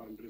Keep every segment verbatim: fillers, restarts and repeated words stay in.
Bad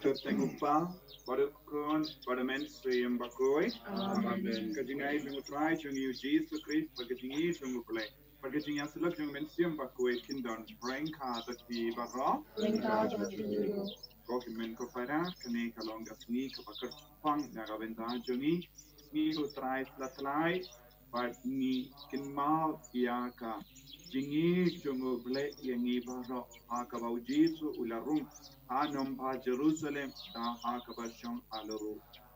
ka kyrteng u Kpa, bad u Khun, bad u Mynsiem Bakhuid. Amen. Ka jingïeit jong u Trai jong ngi u Jisu Khrist, bad ka jingïeit jong u Blei, bad ka jingïasyllok jong u Mynsiem Bakhuid kin don ryngkat bad phi baroh. Ko hynmen ko para, kane ka long ka sngi kaba kyrpang na ka bynta jong ngi. Ngi u Trai Slap Tlai, bad ngi kynmaw ïa ka jingïeit jong u Blei ïa ngi baroh, ha kaba u Jisu u la rung ha nongbah Jerusalem, da ha kaba shong halor u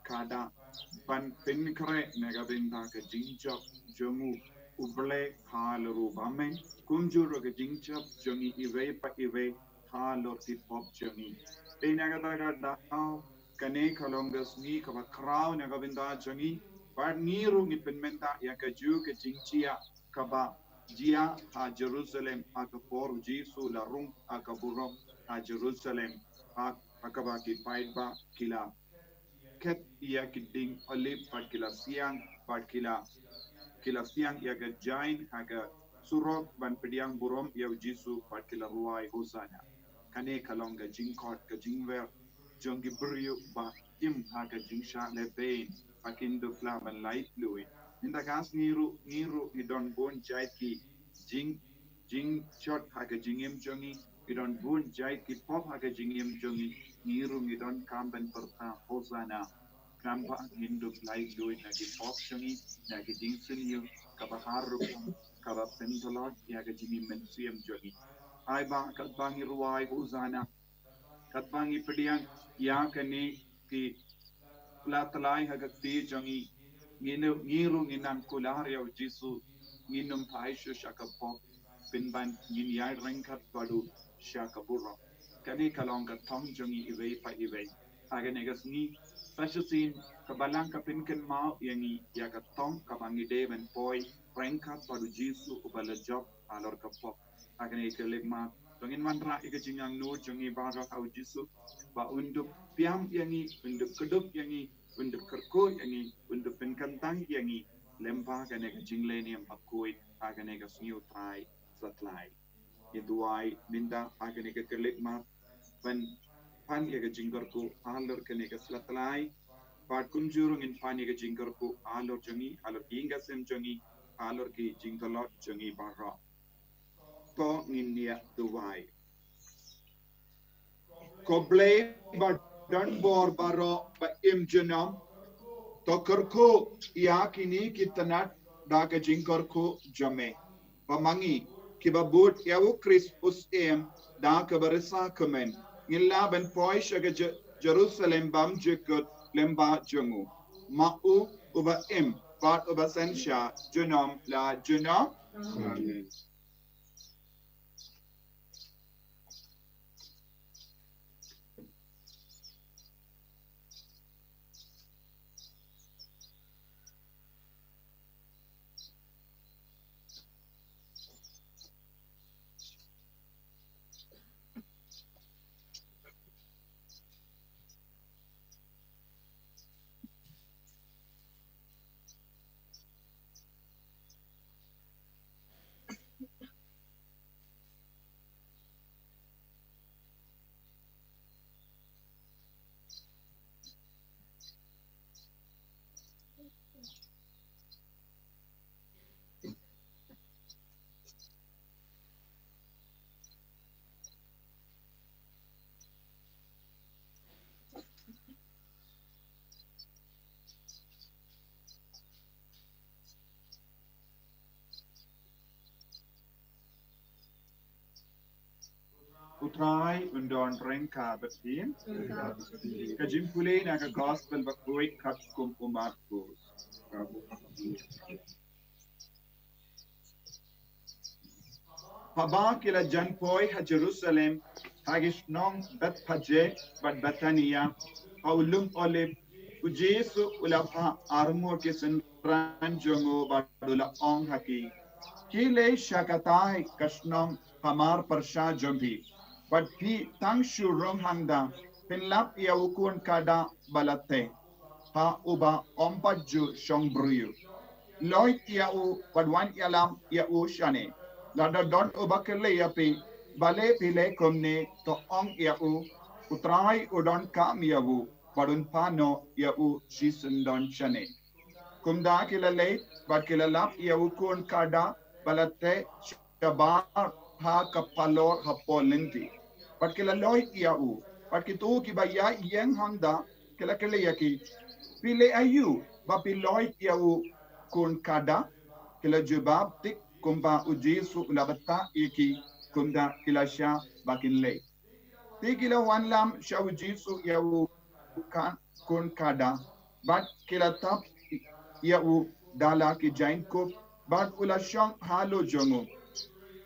khadar, ban pynkhreh na ka bynta ka jingjop jong u, u Blei halor u bymman, kumjuh ruh ka jingjop jong ngi iwei pa iwei halor ki pop jong ngi. Te na kata ka daw, kane ka long ka sngi kaba khraw na ka bynta jong ngi, bad ngi ruh ngi pynmynta ïa kajuh ka jingjia kaba jia ha Jerusalem, ha ka por u Jisu la rung ha ka burok ha Jerusalem, ha, ha kaba ki paidbah ki la khet ïa ki dieng olib, bad ki la siang, bad ki la, ki la siang ïa ka jain ha ka surok, ban pdiang burom ïa u Jisu, bad ki la rwai Hosanna. Kane ka long ka jingkhot, ka jingwer jong ki briew ba im ha ka jingshah lehbeiñ, ba kin dup lah ban laitluid. Mynta ka sngi ruh, ngi ruh ngi don bun jait ki jing, jingshot ha ka jingim jong ngi, ngi don bun jait ki pop ha ka jingim jong ngi, ngi ruh ngi donkam ban pyrta Hosanna. Khnang ba ngin dup laitluid na ki pop jong ngi, na ki jingsniew kaba har rukom, kaba pyntlot ïa ka jingim mynsiem jong ngi. Ai ba katba ngi rwai Hosanna, katba ngi pdiang ïa kane ki Slap Tlai ha ka kti jong ngi, ngi ruh, ngi ruh ngin nang kular ïa u Jisu, ngin ym phai shuh sha ka pop, pynban ngin ïaid ryngkat bad u sha ka burok. Kane ka long ka thong jong ngi iwei pa iwei. Ha kane ka sngi, sa shisien ka Balang ka pynkynmaw ïa ngi ïa ka thong kaba ngi dei ban poi ryngkat bad u Jisu uba la jop halor ka pop. Ha kane ka Khyllipmat, to ngin wanrah ïa ka jingangnud jong ngi baroh ha u Jisu, ba un dup pynïap ïa ngi, un dup kdup ïa ngi, un dup kyrkhu ïa ngi, un dup pynkyntang ïa ngi lem bad kane ka jingleh niam bakhuid ha kane ka sngi u Trai Slap Tlai. Ngi duwai mynta ha kane ka Khyllipmat ban pan ïa ka jingkyrkhu halor kane ka Slap Tlai, bad kumjuh ruh ngin pan ïa ka jingkyrkhu halor jong ngi, halor ki ïing ki sem jong ngi, halor ki jingtlot jong ngi baroh. To ngin ïa duwai. Ko Blei ba don bor baroh ba im junom, to kyrkhu ïa kine ki tnat da ka jingkyrkhu jong me, ba ma ngi kiba bud ïa u Khrist u Syiem da kaba risa kmen, ngi lah ban poi sha ka Je-, Jerusalem bymjukut lyngba jong u. Ma u uba im bad uba synshar junom la junom. Amen. U Trai un don ryngkat bad phi. Ka jingpule na ka gospel bakhuid katkum u Markos. Haba ki la jan poi ha Jerusalem, ha ki shnong Bethphage bad Bethania, ha u lum Olib, u Jisu u la phah arngut ki synran jong u bad u la ong ha ki, khie leit sha katei ka shnong hamar pyrshah jong phi, bad phi tang shu rung hangta, phin lap ïa u khun khadar ba la teh, ha uba ym pat ju shong briew. Lloyd ïa u bad wan ïalam ïa u shane. Lada don uba kylli ïa phi, balei phi leh kumne, to ong ïa u, u Trai u donkam ïa u, bad un pan noh ïa u shisyndon shane. Kumta ki la leit bad ki la lap ïa u khun khadar ba la teh shabar ha ka pallor hapoh lynti. Bad ki la lloid ïa u. Bad kito kiba ïaid ïeng hangta ki la kylli ïa ki, phi leh aïu ba phi lloid ïa u khun khadar? Ki la jubab tik kumba u Jisu u la batai ïa ki, kumta ki la shah ba kin leit. Te ki la wanlam sha u Jisu ïa u khun khadar, bad ki la tap ïa u da la ki jaiñkup, bad u la shong halor jong u.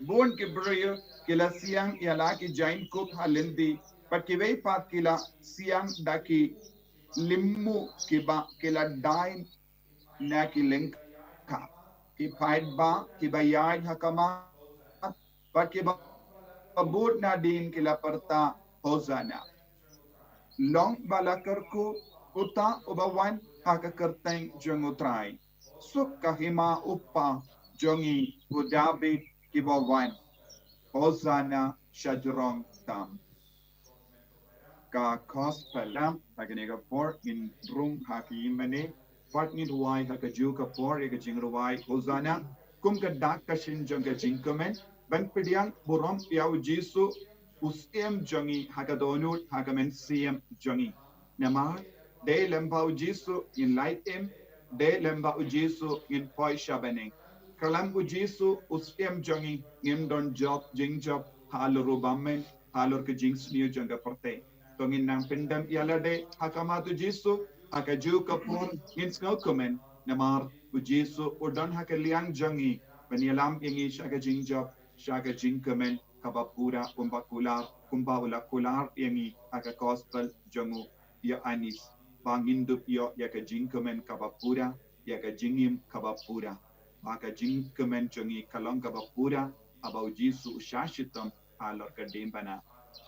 Bun ki briew ki la siang ïa la ki jaiñkup ha lynti, bad kiwei pat ki la siang da ki lymmuh kiba ki la dai na ki lyngkha. Ki paidbah kiba ïaid ha khmat bad kiba bud nadien ki la pyrta, Hosana. Long ba la kyrkhu uta uba wan ha ka kyrteng jong u Trai. Suk ka hima u kpa jong ngi u David kiba wan. Hosana shajrong tam. Ka gospel. Ha kane ka por ngin rung ha ka ïingmane, bad ngin rwai ha kajuh ka por ïa ka jingrwai Hosana, kum ka dak ka shin jong ka jingkmen, ban pdiang burom ïa u Jisu, u Syiem jong ngi, ha ka dohnud, ha ka mynsiem jong ngi. Namar dei lem bad u Jisu ngin lait im, dei lem bad u Jisu ngin poi sha bneng. Kyllum u Jisu u Syiem jong ngi, ngim don jop, jingjop halor u bymman, halor ka jingsniew jong ka pyrthei. To ngin nang pyndem ïa lade ha khmat u Jisu, ha kajuh ka por ngin sngewkmen, namar u Jisu u don ha ka liang jong ngi, ban ïalam ïa ngi sha ka jingjop, sha ka jingkmen kaba pura, kumba kular, kumba u la kular ïa ngi ha ka gospel jong u Ïoannis, ba ngin dup ïoh ïa ka jingkmen kaba pura, ïa ka jingim kaba pura. Ba ka jingkmen jong ngi ka long kaba pura, haba u Jisu u shah shitom halor ka diengphna.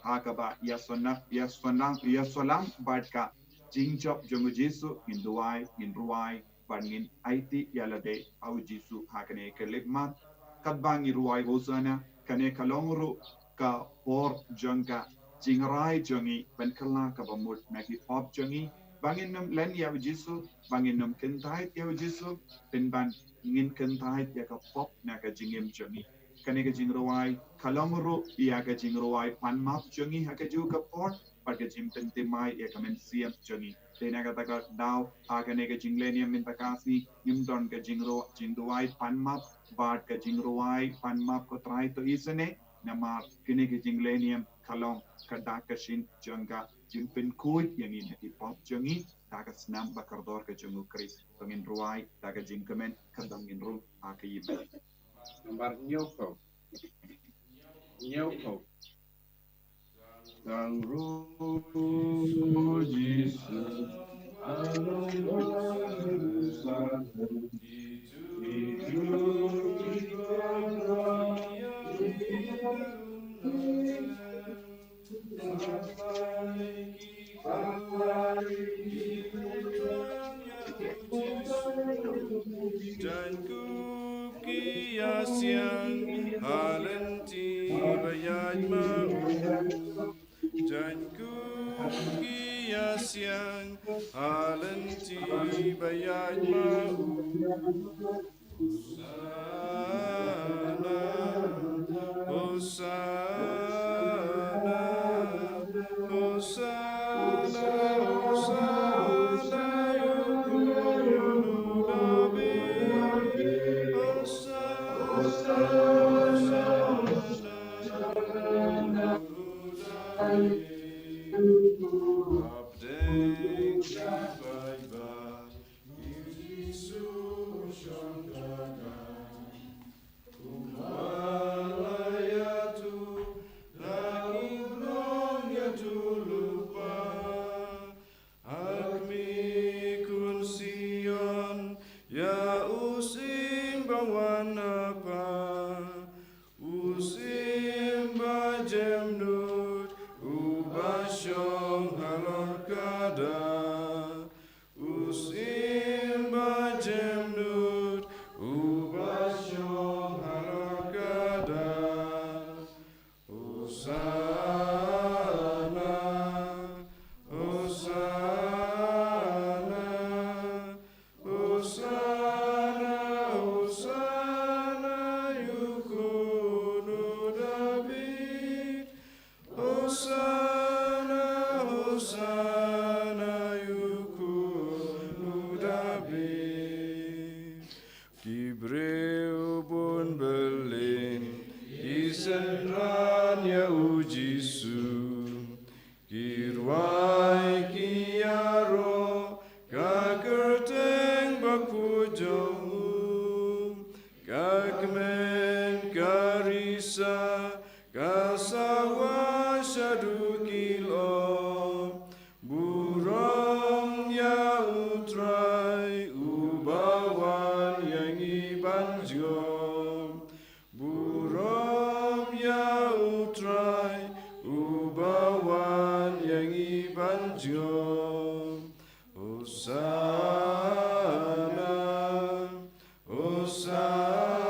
Ha kaba ïa sona, ïa sona, ïa sona bad ka jingjop jong u Jisu, ngin duwai, ngin rwai, bad ngin aiti ïa lade ha u Jisu ha kane ka lipmat. Katba ngi rwai Hosana, kane ka long ruh ka por jong ka jingrai jong ngi, ban kylla kaba mut na ki pop jong ngi, ba ngin ym len ïa u Jisu, ba ngin ym kyntait ïa u Jisu, pynban ngin kyntait ïa ka pop na ka jingim jong ngi. Kane ka jingrwai ka long ruh ïa ka jingrwai pan map jong ngi ha kajuh ka por, bad ka jingpynthymmai ïa ka mynsiem jong ngi. Te na kata ka daw, ha kane ka jingleh niam mynta ka sngi, ngim don ka jingru-, jingduwai pan map, bad ka jingrwai pan map ko Trai to isynei, namar kane ka jingleh niam ka long ka dak ka shin jong ka jingpynkhuid ïa ngi na ki pop jong ngi da ka snam ba kordor ka jong U Khrist. Ba ngin rwai da ka jingkmen, kata ngin rung ha ka ïing. Nambar hynñiew phew. Hynñiew phew. Tang ruh Jisu, jan kup ki ïasiang ha lynti ba ïaid ma u. Jan kup ki ïasiang ha lynti ba ïaid ma u. Hosanna, Hosanna, Hosanna, Hosanna, ïa u khun u David. Hosanna, Hosanna, Hosanna, ïa u khun u David. Hapdeng jingpaidbah, Jisu u shong kyrdan. Kumba la ïathuh, la kumba long ïathuh lypa. Ha khmih khun Sion, ïa u syiem ba wan na pha. U syiem ba jem nud, uba shong halor ka da. U syiem ba jem nud, uba shong halor ka da. Hosanna, Hosanna, Hosanna, Hosanna, ïa u khun u David. Hosanna, Hosanna, ïa u khun u David. Ki briew bun byllien ki synran ïa u Jisu. Ki rwai ki ïaroh ka kyrteng bakhuid jong u. Ka kmen ka risa ka sawa shaduh ki lyoh. Burom ïa u Trai uba wan ïa ngi ban jngoh. Burom ïa u Trai uba wan ïa ngi ban jngoh. Hosanna, Hosanna,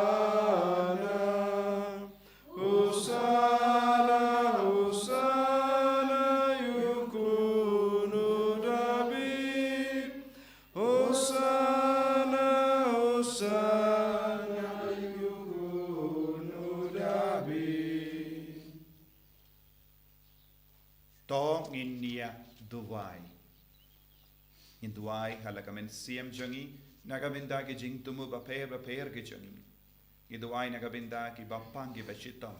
Hosanna, Hosanna, ïa u khun u David. Hosanna, Hosanna, ïa u khun u David. To ngin ïa duwai. Ngin duwai ha la ka mynsiem jong ngi, na ka bynta ki jingthmu bapher bapher ki jong ngi. Ngi duwai na ka bynta kiba pang kiba shitom,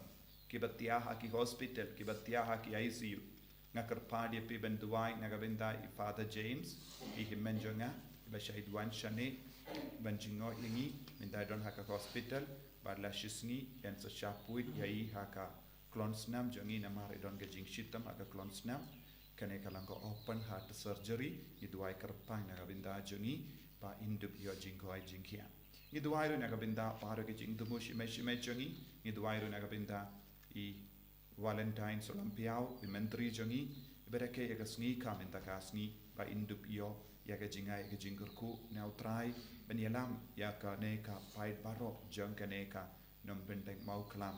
kiba thiah ha ki hospital, kiba thiah ha ki I C U. Nga kyrpad ïa phi ban duwai na ka bynta i Father James, i hynmen jong nga, iba shait wan shane ban jngoh ïa ngi, mynta i don ha ka hospital, bad la shisngi yn sa shah pynwit ïa i ha ka klon snam jong ngi namar i don ka jingshitom ha ka klon snam. Kane ka long ka open heart surgery, ngi duwai kyrpang na ka bynta jong ngi, ba in dup ïoh jingkoit jingkhiah. Ngi duwai ruh na ka bynta baroh ki jingthmu shimet shimet jong ngi, ngi duwai ruh na ka bynta i Valentine Solampiaw, i myntri jong ngi, iba rakhe ïa ka sngi ka mynta ka sngi, ba in dup ïoh ïa ka jingai ïa ka jingkyrkhu na u Trai, ban ïalam ïa kane ka paid baroh jong kane ka nongbteng Mawkhlam.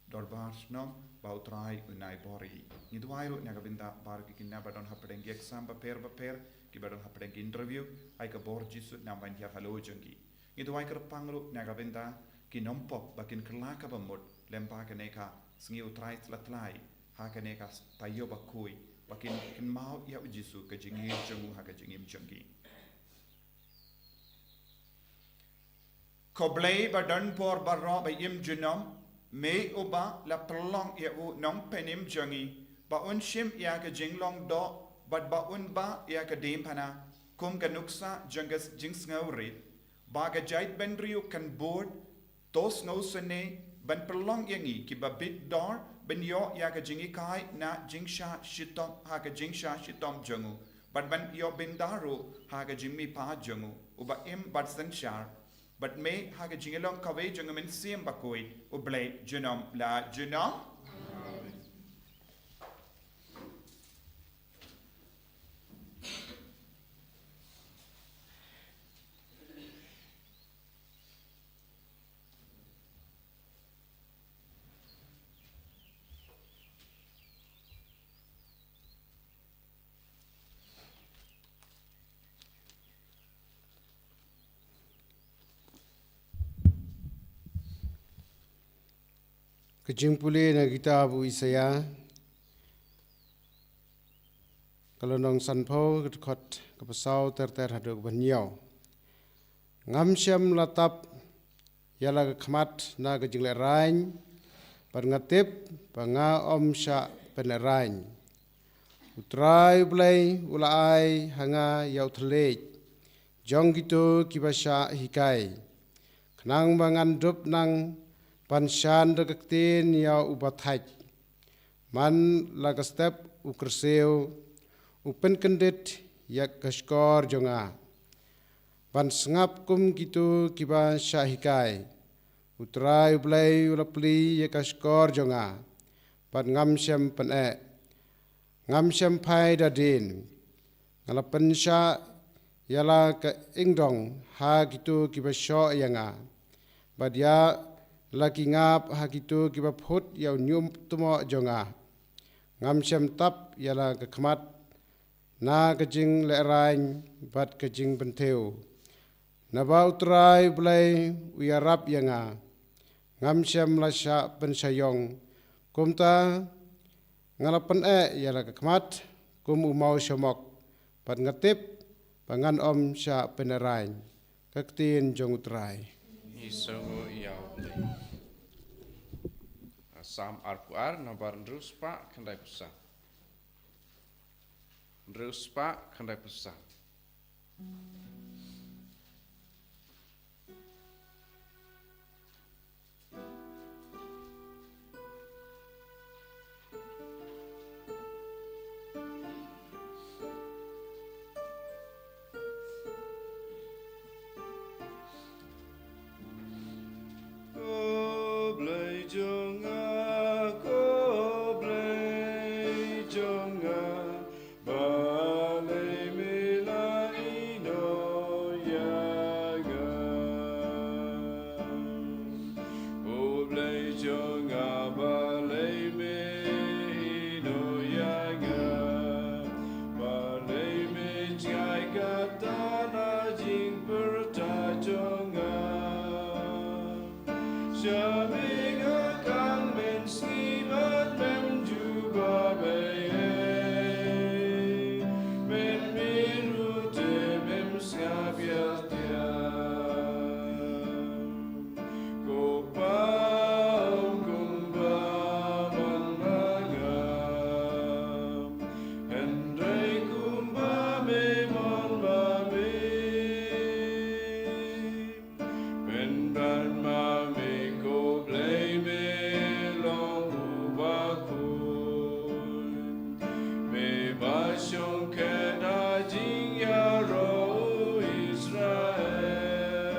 Dorbar shnong, ba u Trai un ai bor ïa ngi. Ngi duwai ruh na ka bynta baroh ki khynnah ba don hapdeng ki exam bapher bapher, kiba don hapdeng ki interview, ai ka bor Jisu un wan hiar halor jong ki. Ngi duwai kyrpang ruh na ka bynta ki nongpop ba kin kylla kaba mut lyngba kane ka sngi u Trai Thylla Tlai, ha kane ka taïew ba khuid, ba kin kynmaw ïa u Jisu, ka jingïeit jong u ha ka jingim jong ki. Ko Blei ba don por baroh ba im junom, Me uba la pynlong ïa u nongpynim jong ngi, ba un shim ïa ka jinglong doh, bad ba un bah ïa ka diengphna, kum ka nuksa jong ka jingsngewrit, ba ka jaitbynriew kan bud, to sngewsynei ban pynlong ïa ngi kiba bit dor ban ïoh ïa ka jinghikai na jingshah shitom ha ka jingshah shitom jong u, bad ban ïoh bynta ruh ha ka jingmihpat jong u, uba im bad synshar, bad me ha ka jinglong kawei jong u Mynsiem Bakhuid, U Blei junom la junom. Ka jingpule na kitab u Isaïah, ka lynnong sanphew, ka dkhot kaba saw ter ter haduh kaba hynñiew. Ngam shym la tap ïa la ka khmat na ka jinglehrain, bad nga tip ba nga ym shah pynlehrain. U Trai U Blei u la ai ha nga ïa u thylliej jong kito kiba shah hikai, khnang ba ngan dup nang ban shan da ka ktien ïa uba thait. Man la ka step u kyrsiew u pynkyndit ïa ka shkor jong nga, ban sngap kum kito kiba shah hikai. U Trai U Blei u la plie ïa ka shkor jong nga, bad ngam shym pyneh, ngam shym phai da dien. Nga la pynshah ïa la ka ingdong ha kito kiba shoh ïa nga, bad ïa la ki ngap ha kito kiba phut ïa u ñiumtmoh jong nga. Ngam shym tap ïa la ka khmat na ka jinglehrain bad ka jingpynthiew, naba U Trai U Blei u ïarap ïa nga. Ngam shym la shah pynshah ïong. Kumta nga la pyneh ïa la ka khmat kum u mawshemok, bad nga tip ba ngan ym shah pynlehrain. Ka ktien jong U Trai. Ngi sngewnguh ïa U Blei. Salm arphew ar, nambar hynriew spah khyndaiphew san. Hynriew spah khyndaiphew san. Ko Blei jong nga, ko Blei jong nga, balei me la ïehnoh ïa nga? Ko Blei jong nga, balei me ïehnoh ïa nga? Balei me jngai katta na jingpyrta jong nga? Sha me nga khang mynsngi bad mem jubab ei ei. Mem mih ruh te mem sngap ïa tiang. Ko Pa, ym kumba mon ma nga, hynrei kumba me mon ma me. Pynban ma me ko Blei, me long u bakhuid, me ba shongkhet ha jingïaroh u Israel.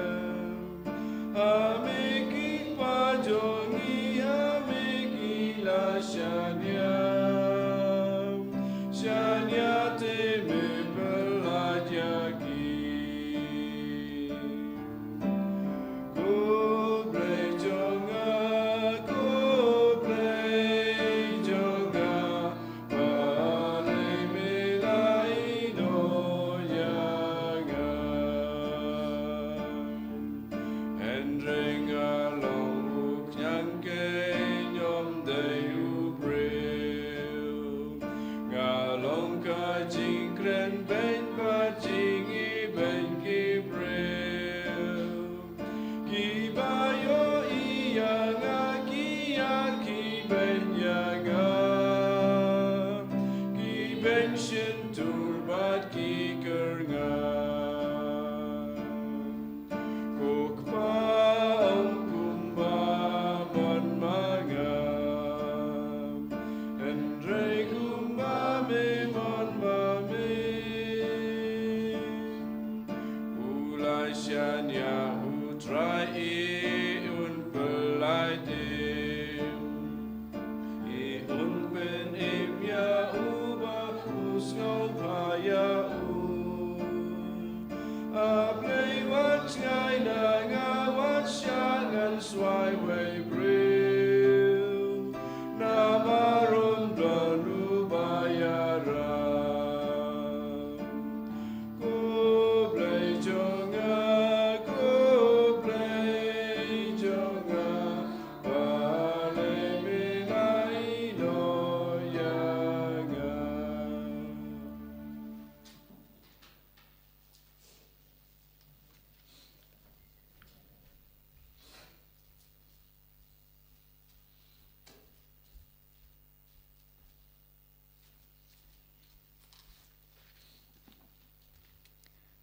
Ha me ki kpa jong ngi, ha me ki la shaniah, shaniah te me pyllait ïa ki. Ko Blei jong nga, ko Blei jong nga, balei me la ïehnoh ïa nga? Hynrei nga long u khñiang keiñ, ym dei u briew. Nga long ka jingkren beiñ bad jingibeiñ ki briew. Kiba ïohi ïa nga ki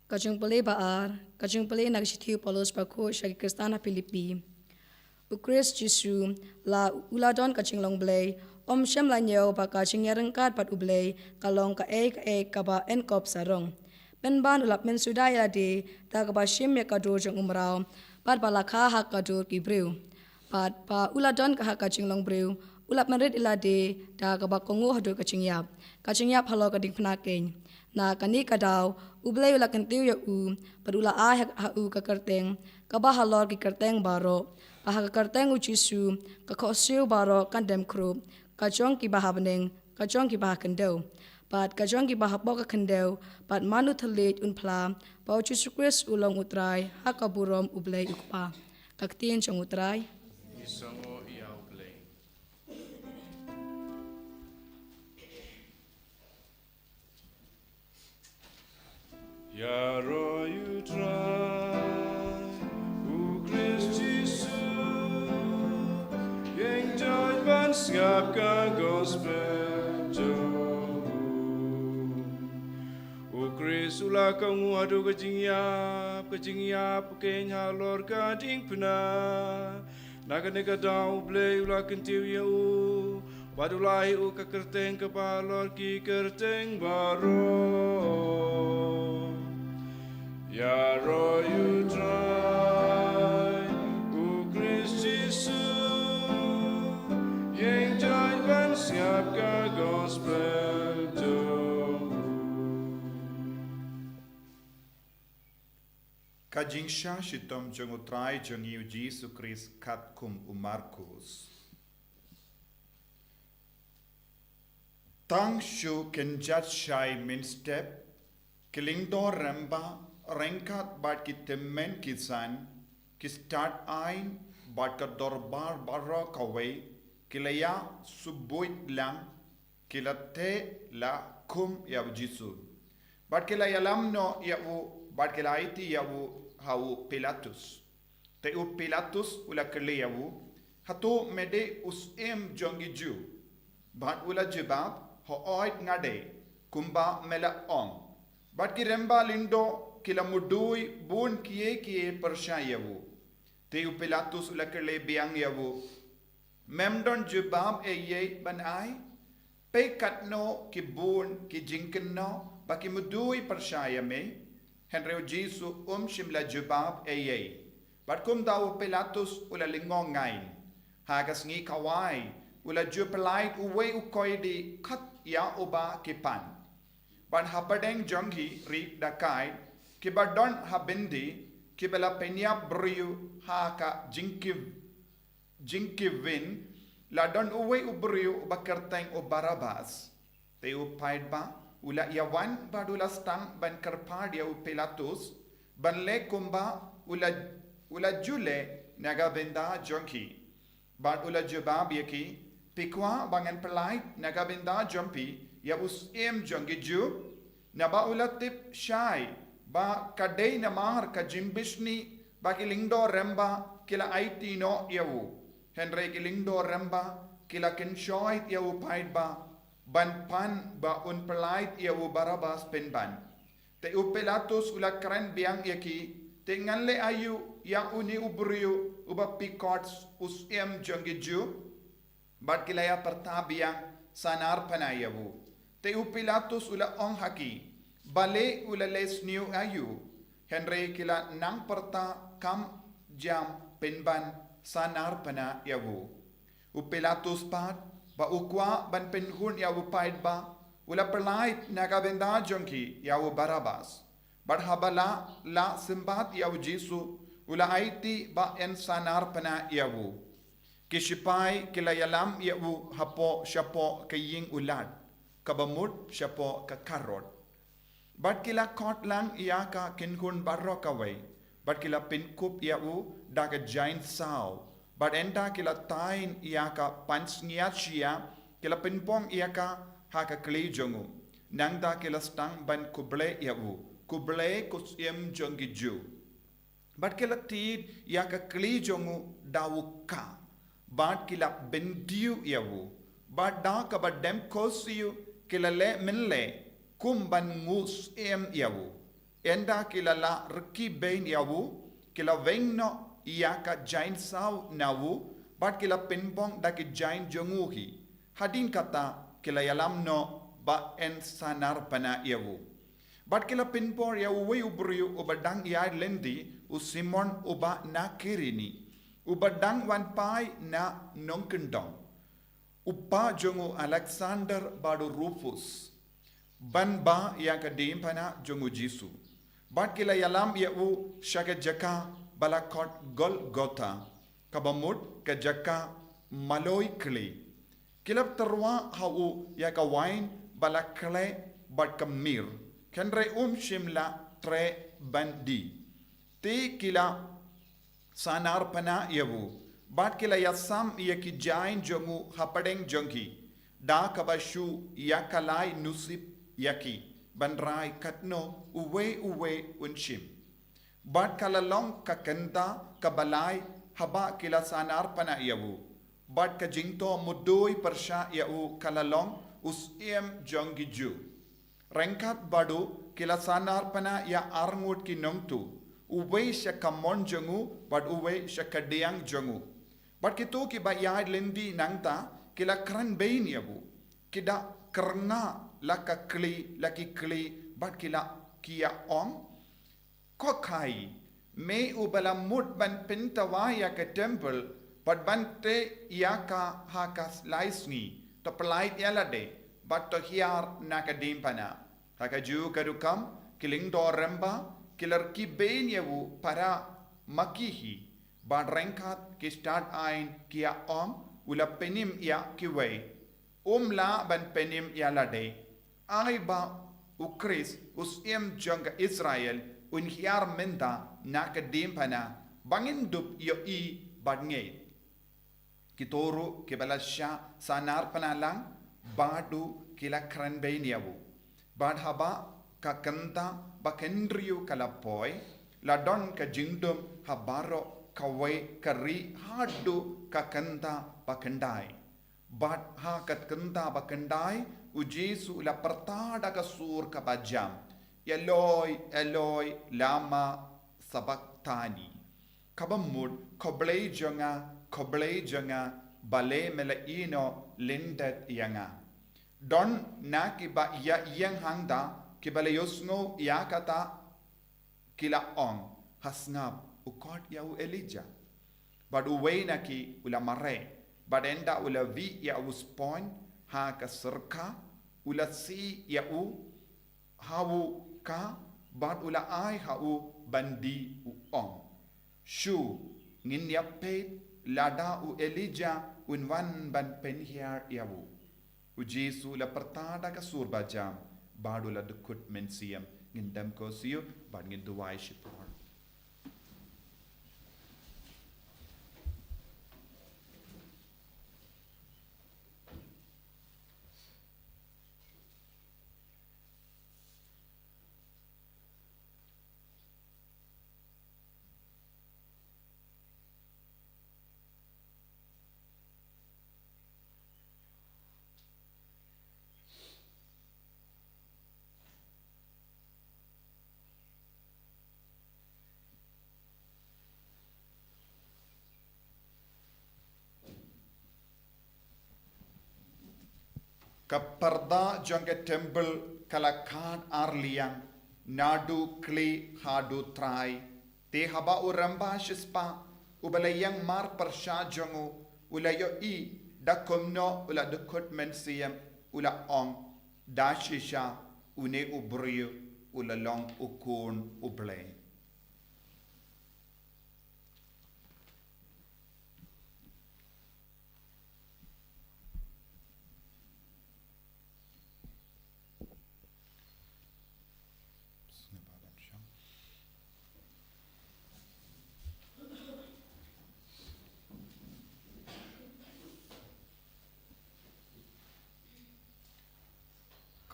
Ka jingpule ba ar, ka jingpule na ka shithi u Paulus bakhuid sha ki Khristan ha Philippi. U Khrist Jisu, la u la don ka jinglong Blei, um shym la ñiew ba ka jingïaryngkat bad u Blei ka long kaei kaei kaba yn kop sarong. Pynban u la pynsuda ïa lade da kaba shim ïa ka dur jong u mraw, bad ba la kha ha ka dur ki briew. Bad ba u la don ka ha ka jinglong briew, u la pynrit ïa lade da kaba kohnguh haduh ka jingïap, ka jingïap halor ka diengphna keiñ. Na kane ka daw, u Blei u la kyntiew ïa u, bad u la ai ha, ha u ka kyrteng kaba halor ki kyrteng baroh, ba ha ka kyrteng u Jisu ka khohsiew baroh kan dem khrup, ka jong kiba ha bneng, ka jong kiba ha khyndew, bad ka jong kiba hapoh ka khyndew, bad mano thylliej un phla ba u Jisu Khrist u long u Trai ha ka burom u Blei u Kpa. Ka ktien jong u Trai. Ngi sngewnguh ïa u Blei. Ïaroh ïa u Trai, u Khrist Jisu, ïeng joit ban sngap ka gospel jong u. U Khrist u la kohnguh haduh ka jingïap, ka jingïap keiñ halor ka diengphna. Na kane ka daw u Blei u la kyntiew ïa u, bad u la ai u ka kyrteng kaba halor ki kyrteng baroh. Ïaroh ïa u Trai, u Khrist Jisu, ïeng joit ban sngap ka gospel jong u. Ka jingshah shitom jong u Trai jong ngi u Jisu Khrist katkum u Markus. Tang shu kynjat shai mynstep, ki lyngdoh rymba ryngkat bad ki tymmen ki san, ki stad aiñ bad ka dorbar baroh kawei, ki la ïa subuid lang, ki la teh la khum ïa u Jisu. Bad ki la ïalam noh ïa u, bad ki la aiti ïa u ha u Pilatus. Te u Pilatus u la kylli ïa u, hato me dei u syiem jong ki Jiw? Bad u la jubab, hooid nga dei, kumba me la ong. Bad ki rymba lyngdoh ki la mudui bun kiei kiei pyrshah ïa u. Te u Pilatus u la kylli biang ïa u, mem don jubab ei ei ban ai? Peit katno ki bun ki jingkynnoh ba ki mudui pyrshah ïa me. Hynrei u Jisu um shym la jubab ei ei. Bad kumta u Pilatus u la lyngngoh ngaiñ. Ha ka sngi kawei u la ju pyllait uwei u koidi khot ïa uba ki pan. Bad hapdeng jong ki ri dakaid kiba don ha byndi, kiba la pynïap briew ha ka jingkiw jingkiwin, la don uwei u briew uba kyrteng u Barabbas. Te u paidbah u la ïawan bad u la sdang ban kyrpad ïa u Pilatus ban leh kumba u la, u la ju leh na ka bynta jong ki. Bad u la jubab ïa ki, phi kwah ba ngan pyllait na ka bynta jong phi ïa u syiem jong ki Jiw? Naba u la tip shai ba ka dei namar ka jingbishni ba ki lyngdoh rymba ki la aiti noh ïa u. Hynrei ki lyngdoh rymba ki la kynshoit ïa u paidbah ban pan ba un pyllait ïa u Barabbas pynban. Te u Pilatus u la kren biang ïa ki, te ngan leh aïu ïa une u briew uba phi khot u syiem jong ki Jiw? Bad ki la ïa pyrta biang sanar pynah ïa u. Te u Pilatus u la ong ha ki, balei u la leh sniew aïu? Hynrei ki la nang pyrta kam jam pynban sanar pynah ïa u. U Pilatus pat, ba u kwah ban pynhun ïa u paidbah, u la pyllait na ka bynta jong ki ïa u Barabbas. Bad haba la, la symbat ïa u Jisu, u la aiti ba yn sanar pynah ïa u. Ki shipai ki la ïalam ïa u hapoh shapoh ka ïing u lad, kaba mut shapoh ka karod. Bad ki la khot lang ïa ka kynhun baroh kawei, bad ki la pynkup ïa u da ka jaiñ saw, bad ynda ki la taiñ ïa ka pansngiat shyiap, ki la pynpong ïa ka ha ka kli jong u. Nangta ki la sdang ban khublei ïa u, khublei ko syiem jong ki Jiw. Bad ki la tied ïa ka kli jong u da u kah, bad ki la bynriew ïa u, bad da kaba dem khohsiew ki la leh mynleh kum ban nguh syiem ïa u. Ynda ki la lah rkhie bein ïa u, ki la weng noh ïa ka jaiñ saw na u, bad ki la pynbong da ki jaiñ jong u hi. Hadien kata ki la ïalam noh ba yn sanar pana ïa u. Bad ki la pynbor ïa uwei u briew uba dang ïaid lynti, u Simon uba na Kirene, uba dang wan phai na nongkyndong, u pa jong u Alexander bad u Rufus, ban bah ïa ka diengphna jong u Jisu. Bad ki la ïalam ïa u sha ka jaka ba la khot Golgotha, kaba mut ka jaka maloi kli. Ki la tyrwa ha u ïa ka waiñ ba la khleh bad ka mir, hynrei um shym la treh ban die. Te ki la sanar pana ïa u, bad ki la ïasam ïa ki jaiñ jong u hapdeng jong ki, da kaba shu ïa ka lai nusip ïa ki ban rai katno uwei uwei un shim. Bad ka la long ka kynta kaba lai haba ki la sanar pana ïa u, bad ka jingthoh mudui pyrshah ïa u ka la long u Syiem jong ki Jiw. Ryngkat bad u ki la sanar pana ïa arngut ki nongtuh, uwei sha ka mon jong u bad uwei sha ka diang jong u. Bad kito kiba ïaid lynti nangta ki la kren bein ïa u, ki da kyrngah la ka kli, la ki kli, bad ki la, ki ïa ong: Ko Khie, me uba la mut ban pyntawai ïa ka templ bad ban teh ïa ka ha ka lai sngi, to pyllait ïa lade bad to hiar na ka diengphna. Ha kajuh ka rukom ki lyngdoh rangbah ki la rkhie bein ïa u para ma ki hi, bad ryngkat ki stad aiñ ki ïa ong: U la pynim ïa kiwei, um lah ban pynim ïa lade. Ai ba u Khrist, u Syiem jong ka Israel, un hiar mynta na ka diengphna, ba ngin dup ïohi bad ngeit. Kito ruh kiba la shah sanar pana lang bad u ki la kren bein ïa u. Bad haba ka kynta ba khynriew ka la poi, la don ka jingdum ha baroh kawei ka ri haduh ka kynta ba khyndai. Bad ha ka kynta ba khyndai, u Jisu u la pyrta da ka sur kaba jam: Eloi, Eloi, lama sabakthani? Kaba mut: Ko Blei jong nga, ko Blei jong nga, balei me la ïehnoh lyndet ïa nga? Don na kiba ïa ïeng hangta kiba la ïohsngew ïa kata, ki la ong: Ha sngap, u khot ïa u Elijah. Bad uwei na ki u la mareh, bad ynda u la wieh ïa u sponj ha ka syrkha, u la sie ïa u ha u ka, bad u la ai ha u ban die, u ong: Shu, ngin ïa peit lada u Elijah un wan ban pynhiar ïa u. U Jisu u la pyrta da ka sur ba jam bad u la dkhot mynsiem. Ngin dem ko shuh bad ngin duwai shipor. Ka parda jong ka templ ka la khad ar liang, naduh khlieh haduh trai. Te haba u rangbah shispah uba la ïeng mar pyrshah jong u u la ïohi da kumno u la dkhot mynsiem, u la ong: Da shisha une u briew u la long u Khun u Blei.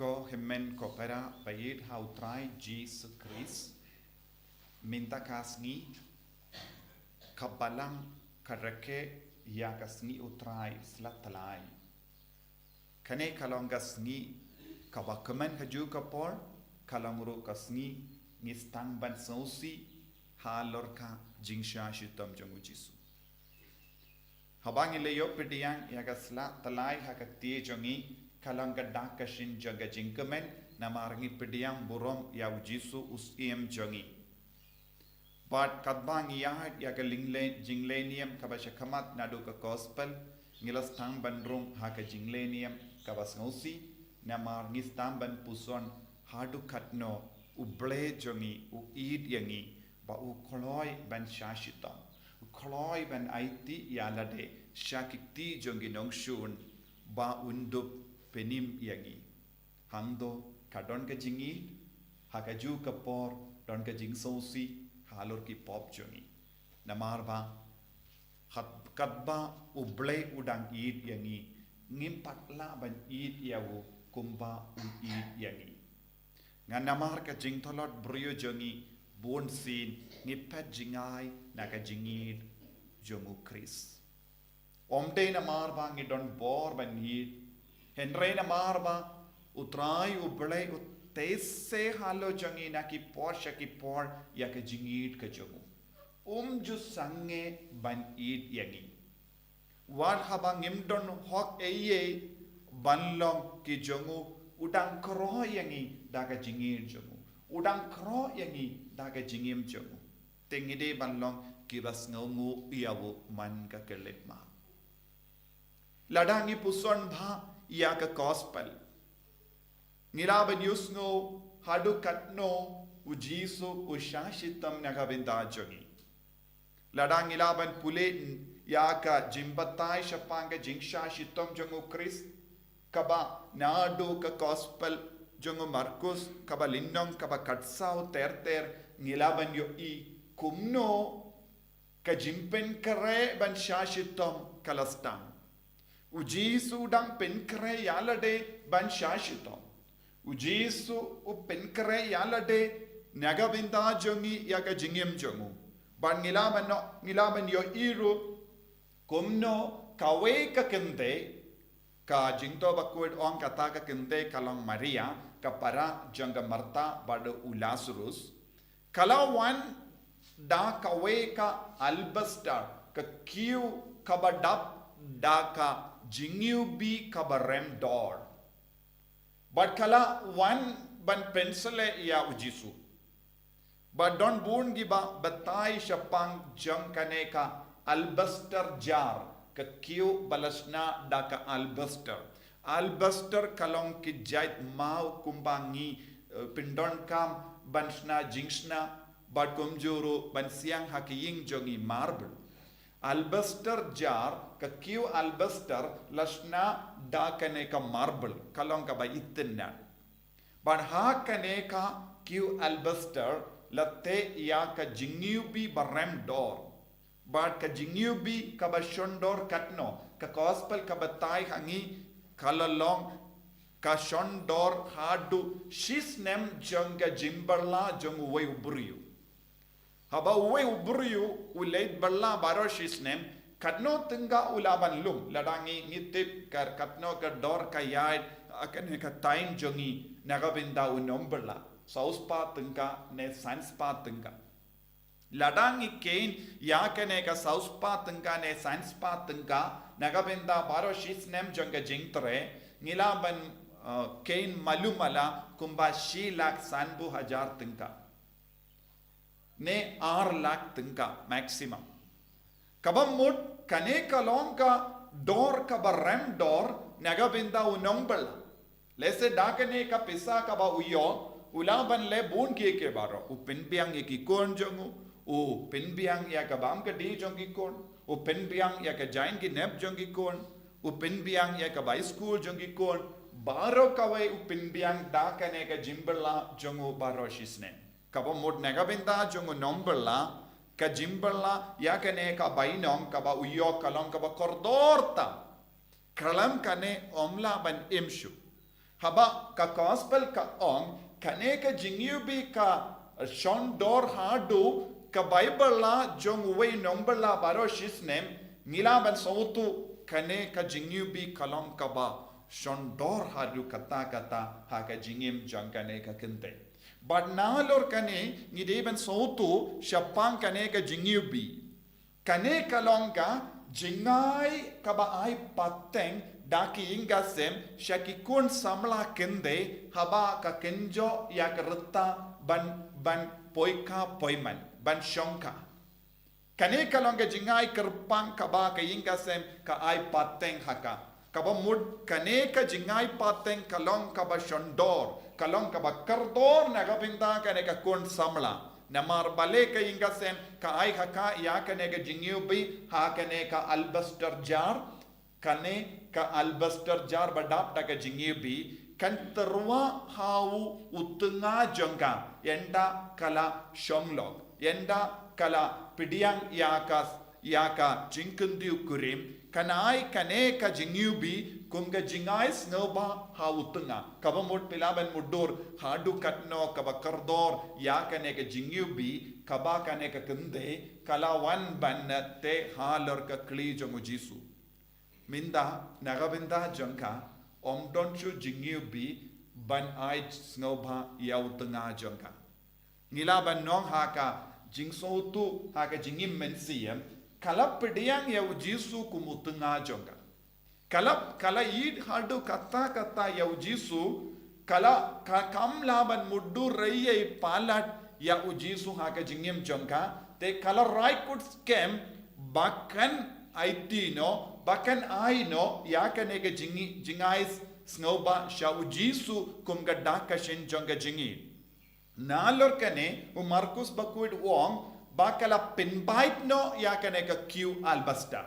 Ko hynmen ko para ba ïeit ha u Trai Jisu Khrist, mynta ka sngi ka Balang ka rakhe ïa ka sngi u Trai Slap Tlai. Kane ka long ka sngi kaba kmen ha kajuh ka por, ka long ruh ka sngi ngi sdang ban sngewsih halor ka jingshah shitom jong u Jisu. Haba ngi la ïoh pdiang ïa ka sla tylli ha ka kti jong ngi, ka long ka dak ka shin jong ka jingkmen, namar ngi pdiang burom ïa u Jisu u Syiem jong ngi. Bad katba ngi ïaid ïa ka jingleh, jingleh niam kaba shakhmat naduh ka gospel, ngi la sdang ban rung ha ka jingleh niam kaba sngewsih, namar ngi sdang ban puson haduh katno u Blei jong ngi u ïeit ïa ngi, ba u kloi ban shah shitom, u kloi ban aiti ïa lade sha ki kti jong ki nongshun, ba un dup pynim ïa ngi. Hangto ka don ka jingïeit, ha kajuh ka por don ka jingsngewsih halor ki pop jong ngi. Namar ba khat, katba u Blei u dang ïeit ïa ngi, ngim pat lah ban ïeit ïa u kumba u ïeit ïa ngi. Ngan namar ka jingthlot briew jong ngi, bunsien ngi phet jngai na ka jingïeit jong u Khrist. Ym dei namar ba ngi don bor ban ïeit, hynrei namar ba u Trai u Blei u teh se halor jong ngi na ki por sha ki por ïa ka jingïeit ka jong u. Um ju sangeh ban ïeit ïa ngi. Wat haba ngim don hok ei ei ban long ki jong u, u dang kyrkhu ïa ngi da ka jingïeit jong u. U dang kyrkhu ïa ngi da ka jingim jong u. Te ngi dei ban long kiba sngewnguh ïa u man ka khyllipmat. Lada ngi puson bha ïa ka gospel, ngi lah ban ïohsngew haduh katno u Jisu u shah shitom na ka bynta jong ngi. Lada ngi lah ban pule ïa ka jingbatai shaphang ka jingshah shitom jong u Khrist, kaba naduh ka gospel jong u Markus, kaba lynnong kaba khatsaw ter ter, ngi lah ban ïohi kumno ka jingpynkhreh ban shah shitom ka la sdang. U Jisu u dang pynkhreh ïa lade ban shah shitom. U Jisu u pynkhreh ïa lade na ka bynta jong ngi ïa ka jingim jong u. Bad ngi lah ban, ngi lah ban ïohi ruh kumno kawei ka kynthei, ka jingthoh bakhuid ong kata ka kynthei ka long Maria, ka para jong ka Martha bad u Lazarus, ka la wan da kawei ka alabaster, ka kiew kaba dap da ka jingiwbih kaba rem dor. Bad ka la wan ban pynshlei ïa u Jisu. Bad don bun kiba batai shaphang jong kane ka alabaster jar, ka kiew ba la shna da ka alabaster. Alabaster ka long ki jait maw kumba ngi, eh, pyndonkam ban shna jingshna, bad kumjuh ruh ban siang ha ki ïing jong ngi, marble. Alabaster jar, ka kiew alabaster la shna da kane ka marble, ka long kaba itynnad. Bad ha kane ka kiew alabaster la teh ïa ka jingiwbih ba rem dor. Bad ka jingiwbih kaba shon dor katno, ka gospel ka batai ha ngi, ka la long ka shon dor haduh shisnem jong ka jingbylla jong uwei u briew. Haba uwei u briew u leit bylla baroh shisnem, katno tyngka u lah ban lum? Lada ngi, ngi tip ka, katno ka dor ka ïaid ha kane ka time jong ngi na ka bynta u nongbylla, saw spah tyngka ne san spah tyngka. Lada ngi kheiñ ïa kane ka saw spah tyngka ne san spah tyngka na ka bynta baroh shisnem jong ka jingtrei, ngi lah ban, uh, kheiñ malu mala kumba shi lak sanphew hajar tyngka ne ar lak tyngka maximum. Kaba mut kane ka long ka dor kaba rem dor na ka bynta u nongbylla. Lehse da kane ka pisa kaba u ïoh, u lah ban leh bun kiei kiei baroh. U pynbiang ïa ki khun jong u, u pynbiang ïa ka bam ka dih jong ki khun, u pynbiang ïa ka jaiñ ki nep jong ki khun, u pynbiang ïa ka bai skul jong ki khun, baroh kawei u pynbiang da kane ka jingbylla jong u baroh shisnem. Kaba mut na ka bynta jong u nongbylla, ka jingbylla ïa kane ka bainong kaba u ïoh ka long kaba kordor tam. Khlem kane ym lah ban im shuh. Haba ka gospel ka ong, kane ka jingiwbih ka shon dor haduh ka bai bylla jong uwei u nongbylla baroh shisnem, ngi lah ban sngewthuh kane ka jingiwbih ka long kaba shon dor haduh katta katta ha ka jingim jong kane ka kynthei. Bad nalor kane ngi dei ban sngewthuh shaphang kane ka jingiwbih. Kane ka long ka jingai kaba ai pateng da ki ïing ki sem sha ki khun samla kynthei haba ka kynjoh ïa ka rta ban, ban poi kha poi man, ban shong kha. Kane ka long ka jingai kyrpang kaba ka ïing ki sem ka ai pateng ha ka. Kaba mut kane ka jingai pateng ka long kaba shon dor, ka long kaba kordor na ka bynta kane ka khun samla. Namar balei ka ïing ki sem ka ai ha ka ïa kane ka jingiwbih ha kane ka alabaster jar, kane ka alabaster jar ba dap da ka jingiwbih, kan tyrwa ha u tnga jong ka, ynda ka la shong lok, ynda ka la pdiang ïa ka, ïa ka jingkyndit kurim, kan ai kane ka jingiwbih kum ka jingai sngewbha ha u tnga. Kaba mut phi lah ban mutdur haduh katno kaba kordor ïa kane ka jingiwbih, kaba kane ka kynthei ka la wan ban teh halor ka khlieh jong u Jisu. Mynta na ka bynta jong ka, ym don shuh jingiwbih ban ai sngewbha ïa u tnga jong ka. Ngi lah ban ong ha ka jingsngewthuh ha ka jingim mynsiem, ka la pdiang ïa u Jisu kum u tnga jong ka. Ka la, ka la ïeit haduh katta katta ïa u Jisu, ka la, ka, kam lah ban mutdur ei ei palat ïa u Jisu ha ka jingim jong ka, te ka la rai kut skhem ba kan aiti noh, ba kan ai noh ïa kane ka jingi-, jingai sngewbha sha u Jisu kum ka dak ka shin jong ka jingïeit. Nalor kane u Markus bakhuid u ong ba ka la pynbeit noh ïa kane ka khiew alabaster.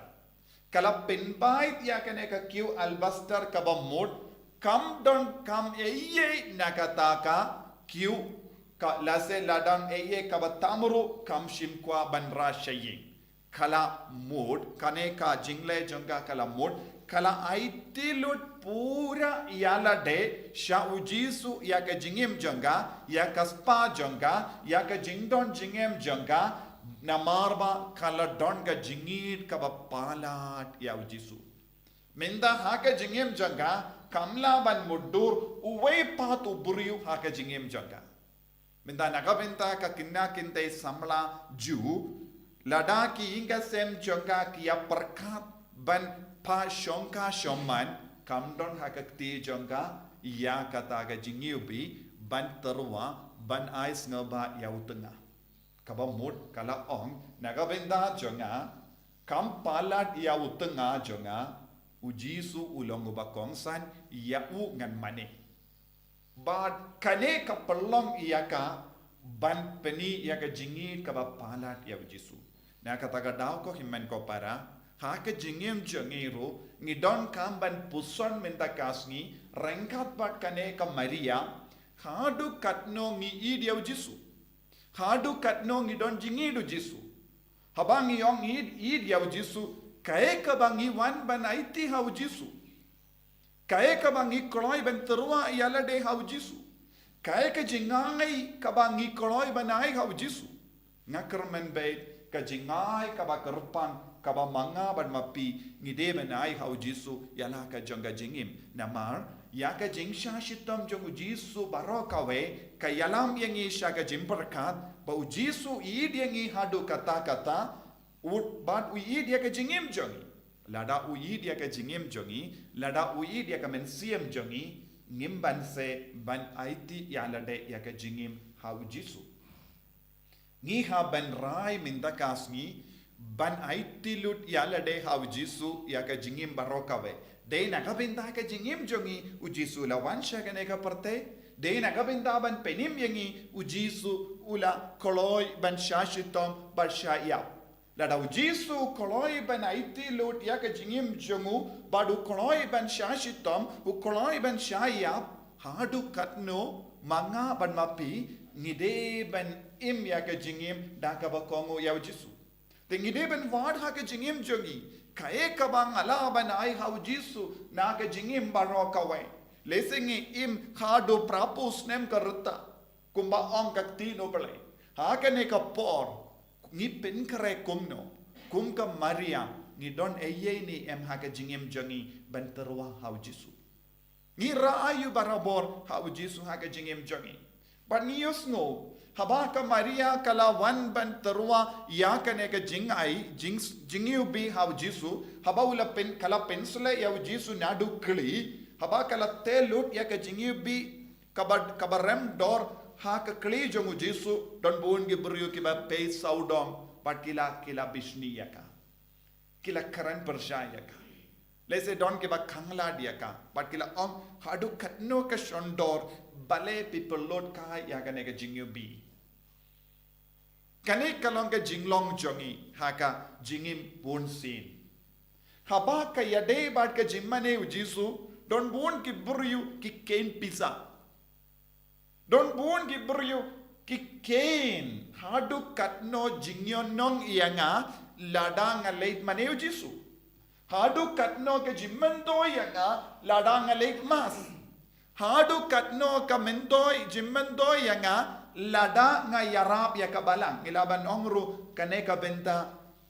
Ka la pynbeit ïa kane ka khiew alabaster kaba mut, kam don kam ei ei na kata ka khiew, ka lehse la don ei ei kaba tam ruh kam shym kwah ban rah sha ïing. Ka la mut, kane ka jingleh jong ka ka la mut, ka la aiti lut pura ïalade sha u Jisu ïa ka jingim jong ka, ïa ka spah jong ka, ïa ka jingdon jingem jong ka, namar ba ka la don ka jingïeit kaba palat ïa u Jisu. Mynta ha ka jingim jong ka, kam lah ban mutdur uwei pat u briew ha ka jingim jong ka. Mynta na ka bynta ka khynnah kynthei samla Jiw, lada ki ïing ki sem jong ka ki ïa pyrkhat ban phah shong kha shong man, kam don ha ka kti jong ka ïa kata ka jingiwbih ban tyrwa, ban ai sngewbha ïa u tnga. Kaba mut ka la ong, na ka bynta jong nga, kam palat ïa u tnga jong nga, u Jisu u long uba kongsan, ïa u ngan mane. Bad kane ka pynlong ïa ka ban pyni ïa ka jingïeit kaba palat ïa u Jisu. Na kata ka daw ko hynmen ko para, ha ka jingim jong ngi ruh, ngi donkam ban puson mynta ka sngi, ryngkat bad kane ka Maria, haduh katno ngi ïeit ïa u Jisu. Haduh katno ngi don jingïeit u Jisu. Haba ngi ong ngi ïeit, ïeit ïa u Jisu, kaei kaba ngi wan ban aiti ha u Jisu. Kaei kaba ngi kloi ban tyrwa ïalade ha u Jisu. Kaei ka jingai kaba ngi kloi ban ai ha u Jisu. Nga kyrmen beit ka jingai kaba kyrpang kaba ma nga bad ma phi ngi dei ban ai ha u Jisu ïa la ka jong ka jingim. Namar, ïa ka jingshah shitom jong u Jisu baroh kawei, ka ïalam ïa ngi sha ka jingpyrkhat, ba u Jisu u ïeit ïa ngi haduh katta katta, u, bad u ïeit ïa ka jingim jong ngi. Lada u ïeit ïa ka jingim jong ngi, lada u ïeit ïa ka mynsiem jong ngi, ngim banse ban aiti ïalade ïa ka jingim ha u Jisu. Ngi hap ban rai mynta ka sngi, ban aiti lut ïalade ha u Jisu ïa ka jingim baroh kawei. Dei na ka bynta ka jingim jong ngi, u Jisu u la wan sha kane ka pyrthei. Dei na ka bynta ban pynim ïa ngi, u Jisu u la kloi ban shah shitom bad shah ïap. Lada u Jisu u kloi ban aiti lut ïa ka jingim jong u, bad u kloi ban shah shitom, u kloi ban shah ïap, haduh katno, ma nga bad ma phi, ngi dei ban im ïa ka jingim, da kaba kohnguh ïa u Jisu. Te ngi dei ban wad ha ka jingim jong ngi, kaei kaba nga lah ban ai ha u Jisu, na ka jingim baroh kawei. Lehse ngi im haduh phra phew snem ka rta, kumba ong ka ktien u Blei. Ha kane ka por, ngi pynkhreh kumno, kum ka Maria, ngi don ei ei ne em ha ka jingim jong ngi, ban tyrwa ha u Jisu. Ngi rah aïu barabor ha u Jisu ha ka jingim jong ngi. Bad ngi ïohsngew, haba ka Maria ka la wan ban tyrwa ïa kane ka jingai, jing, jingïohi ha u Jisu, haba u la pyn, ka la pynshlei ïa u Jisu naduh kli, haba ka la tei lut ïa ka jingïohi, kaba, kaba rem dor ha ka kli jong u Jisu, don bun ki briew kiba pei sawdong, bad ki la, ki la bishni ïa ka. Ki la kren pyrshah ïa ka. Lehse don kiba khanglad ïa ka. Bad ki la ong, haduh katno ka shon dor, balei phi pynlut kai ïa kane ka jingïohi. Kane ka long ka jinglong jong ngi, ha ka jingim bunsien. Haba ka ïadei bad ka jingmane u Jisu, don bun ki briew ki kheiñ pisa. Don bun ki briew ki kheiñ, haduh katno jingïohnong ïa nga, lada nga leit mane u Jisu. Haduh katno ka jingmyntoi ïa nga, lada nga leit mass. Haduh katno ka myntoi, jingmyntoi ïa nga, lada nga ïarap ïa ka Balang. Ngi lah ban ong ruh, kane ka bynta,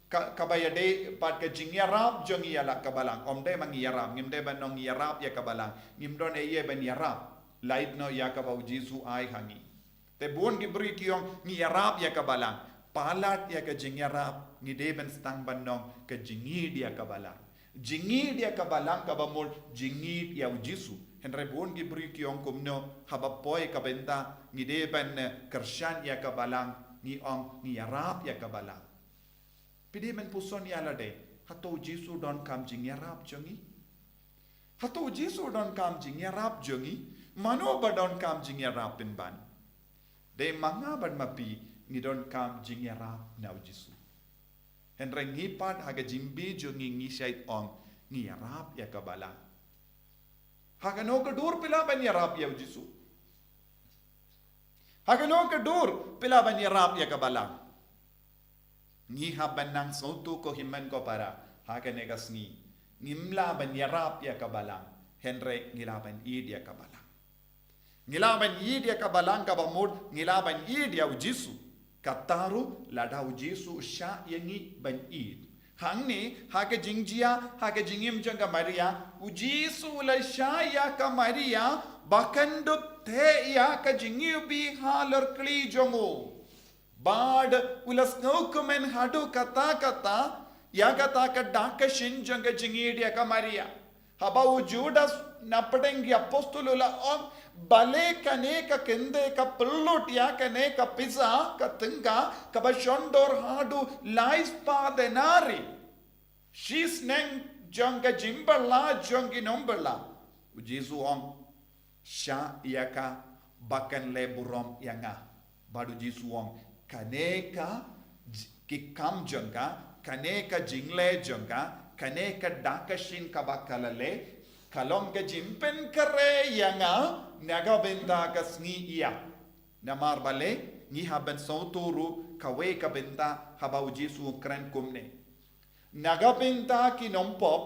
ka, kaba ïadei bad ka jingïarap jong ngi ïa la ka Balang. Ym dei ma ngi ïarap, ngim dei ban ong ngi ïarap ïa ka Balang. Ngim don ei ei ban ïarap. Lait noh ïa kaba u Jisu ai ha ngi. Te bun ki briew ki ong ngi ïarap ïa ka Balang. Palat ïa ka jingïarap, ngi dei ban sdang ban ong ka jingïeit ïa ka Balang. Jingïeit ïa ka Balang kaba mut jingïeit ïa u Jisu. Hynrei bun ki briew ki ong kumno, haba poi ka bynta ngi dei ban, eh, kyrshan ïa ka Balang, ngi ong ngi ïarap ïa ka Balang. Phi dei ban puson ïa lade, hato u Jisu u donkam jingïarap jong ngi? Hato u Jisu u donkam jingïarap jong ngi? Mano ba donkam jingïarap pynban? Dei ma nga bad ma phi, ngi donkam jingïarap na u Jisu. Hynrei ngi pat ha ka jingim jong ngi ngi shait ong ngi ïarap ïa ka Balang. Ha kano ka dur phi lah ban ïarap ïa u Jisu? Ha kano ka dur phi lah ban ïarap ïa ka Balang? Ngi hap ban nang sngewthuh ko hynmen ko para, ha kane ka sngi. Ngim lah ban ïarap ïa ka Balang, hynrei ngi lah ban ïeit ïa ka Balang. Ngi lah ban ïeit ïa ka Balang kaba mut, ngi lah ban ïeit ïa u Jisu. Kata ruh lada u Jisu u shah ïa ngi ban ïeit. Hangne, ha ka jingjia, ha ka jingim jong ka Maria, u Jisu u la shah ïa ka Maria, ba kan dup teh ïa ka jingïohi halor kli jong u. Bad u la sngewkmen haduh katta katta, ïa kata ka dak ka shin jong ka jingïeit ïa ka Maria. Haba u Judas na pdeng ki apostol u la ong, balei kane ka kynthei ka pynlut ïa kane ka pisa, ka tyngka, kaba shon dor haduh lai spah denari. Shi sneng jong ka jingbylla jong ki nongbylla. U Jisu u ong, shah ïa ka ba kan leh burom ïa nga. Bad u Jisu u ong, kane ka j-, ki kam jong ka, kane ka jingleh jong ka, kane ka dak ka shin kaba ka la leh, ka long ka jingpynkhreh ïa nga, na ka bynta ka sngi ïap. Namar balei, ngi hap ban sngewthuh ruh kawei ka bynta haba u Jisu u kren kumne. Na ka bynta ki nongpop,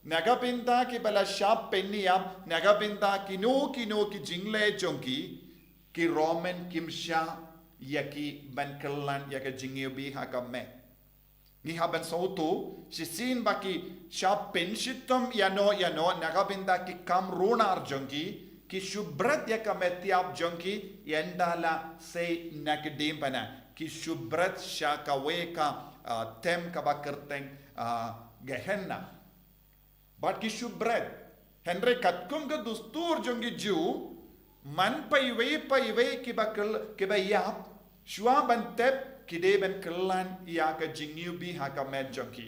na ka bynta kiba la shah pynïap, na ka bynta kino kino ki jingleh jong ki, ki Roman kim shah ïa ki ban kyllon ïa ka jingïohi ha ka met. Ngi hap ban sngewthuh, shisien ba ki shah pynshitom ïano ïano, na ka bynta ki kam runar jong ki, ki shu bret ïa ka met ïap jong ki, ynda la sei na ka diengphna. Ki shu bret sha kawei ka, ah, tem kaba kyrteng, ah, Gehenna. Bad ki shu bret. Hynrei katkum ka dustur jong ki Jiw, man paiwei paiwei kiba kyl-, kiba ïap, shuwa ban tep ki dei ban kyllon ïa ka jingïohi ha ka met jong ki.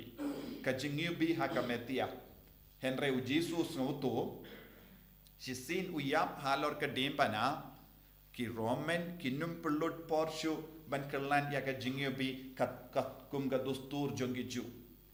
Ka jingïohi ha ka met ïap. Hynrei u Jisu u sngewthuh, shisien u ïap halor ka diengphna, ki Roman kim pynlut por shuh ban kyllon ïa ka jingïohi kat, katkum ka dustur jong ki Jiw.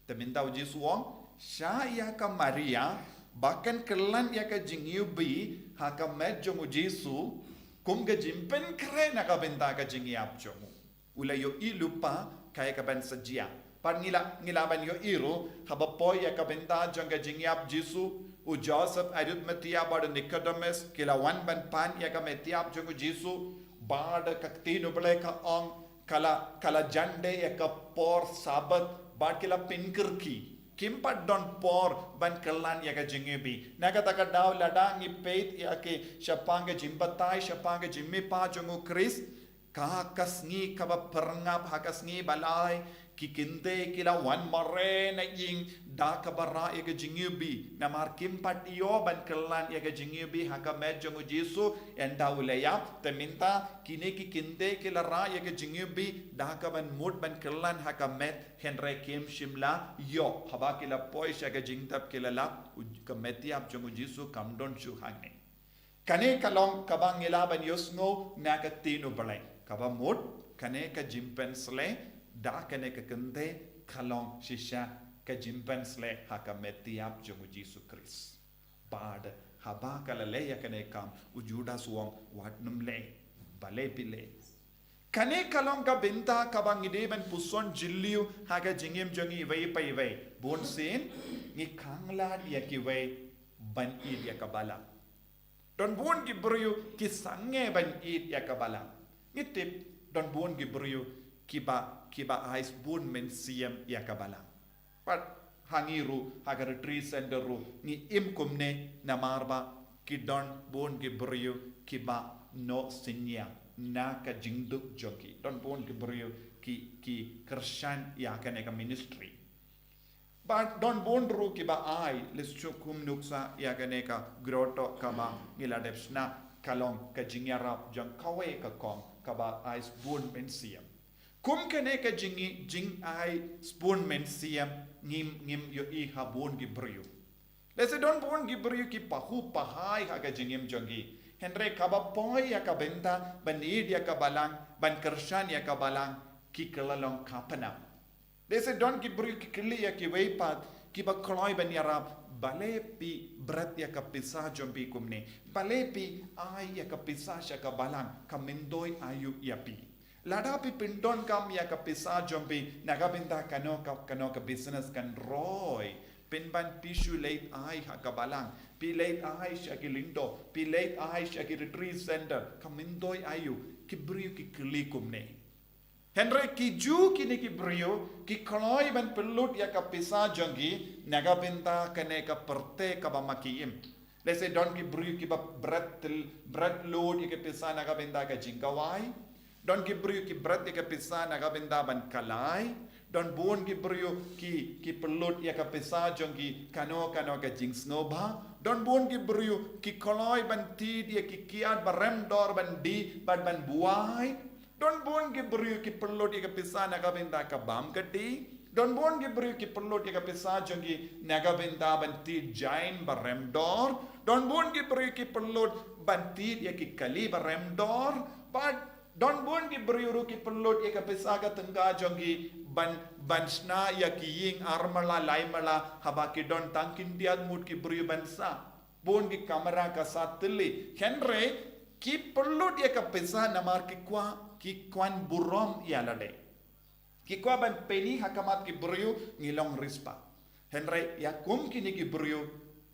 Te mynta u Jisu u ong, shah ïa ka Maria, ba kan kyllon ïa ka jingïohi ha ka met jong u Jisu, kum ka jingpynkhreh na ka bynta ka jingïap jong u. U la ïohi lypa kaei kaban sa jia. Bad ngi lah, ngi lah ban ïohi ruh, haba poi ïa ka bynta jong ka jingïap Jisu, u Joseph Arimathea bad u Nicodemus, ki la wan ban pan ïa ka met ïap jong u Jisu, bad ka ktien u Blei ka ong, ka la, ka la jan dei ïa ka por Sabbath, bad ki la pynkyrkieh. Kim pat don por ban kyllon ïa ka jingiwbih. Na kata ka daw lada ngi peit ïa ki shaphang ka jingbatai, shaphang ka jingmihpat jong u Khrist, ka ka sngi kaba pyrngap, ha ka sngi ba lai, ki kynthei ki la wan mareh na ïing da kaba rah ïa ka jingiwbih. Namar kim pat ïoh ban kyllon ïa ka jingiwbih ha ka met jong u Jisu, ynda u la ïap. Te mynta kine ki kynthei ki la rah ïa ka jingiwbih da kaban mut ban kyllon ha ka met, hynrei kim shym la ïoh. Haba ki la poi sha ka jingtep ki la lap, u, ka metïap jong u Jisu kam don shuh hangne. Kane ka long kaba ngi lah ban ïohsngew na ka ktien U Blei. Kaba mut, kane ka jingpynsleh da kane ka kynthei ka long shisha ka jingpynsleh ha ka metïap jong u Jisu Khrist. Bad haba ka la leh ïa kane ka kam, u Judas u ong, wat nym leh, balei phi leh. Kane ka long ka bynta kaba ngi dei ban puson jylliew ha ka jingim jong ngi iwei pa iwei. Bunsien ngi khanglad ïa kiwei ban ïeit ïa ka Balang. Don bun ki briew ki sangeh ban ïeit ïa ka Balang. Ngi tip, don bun ki briew kiba, kiba ai sbun mynsiem ïa ka Balang. Pat ha ngi ruh, ha ka retreat center ruh, ngi im kumne namar ba ki don bun ki briew kiba noh synñiang na ka jingduk jong ki. Don bun ki briew ki, ki kyrshan ïa kane ka ministry. Bad don bun ruh kiba ai, lehse shu kum nuksa ïa kane ka grotto kaba ngi la dep shna, ka long ka jingïarap jong kawei ka kong kaba ai sbun mynsiem. Kum kane ka jingi, jingai sbun mynsiem ngim, ngim ïohi ha bun ki briew. Lehse don bun ki briew ki pahuh pahai ha ka jingim jong ki. Hynrei kaba poi ïa ka bynta ban ïeit ïa ka Balang, ban kyrshan ïa ka Balang, ki kylla long khynnah. Lehse don ki briew ki kylli ïa kiwei pat kiba kloi ban ïarap, balei phi bret ïa ka pisa jong phi kumne? Balei phi ai ïa ka pisa sha ka Balang, ka myntoi aïu ïa phi? Lada phi pyndonkam ïa ka pisa jong phi na ka bynta kano ka, kano ka business kan roi, pynban phi shu leit ai ha ka Balang, phi leit ai sha ki lyngdoh, phi leit ai sha ki retreat center, ka myntoi aïu? Ki briew ki kylli kumne. Hynrei ki ju kine ki briew ki kloi ban pynlut ïa ka pisa jong ki na ka bynta kane ka pyrthei kaba ma ki im. Lehse don ki briew kiba bret til, bret lut ïa ka pisa na ka bynta ka jingkhawai. Don ki briew ki bret ïa ka pisa na ka bynta ban khlaiñ. Don bun ki briew ki, ki pynlut ïa ka pisa jong ki kano kano ka jingsngewbha. Don bun ki briew ki kloi ban thied ïa ki kiad ba rem dor ban die bad ban buaid. Don bun ki briew ki pynlut ïa ka pisa na ka bynta ka bam ka tih. Don bun ki briew ki pynlut ïa ka pisa jong ki na ka bynta ban thied jaiñ ba rem dor. Don bun ki briew ki pynlut ban thied ïa ki kali ba rem dor. Bad don bun ki briew ruh ki pynlut ïa ka pisa ka tyngka jong ki ban, ban shna ïa ki ïing ar mala lai mala, haba ki don tang khyndiat ngut ki briew ban sah. Bun ki kamra ka sah tylli. Hynrei ki pynlut ïa ka pisa namar ki kwah, ki kwah ban burom ïa lade. Ki kwah ban pyni ha khmat ki briew ngi long riewspah. Hynrei ïa kum kine ki briew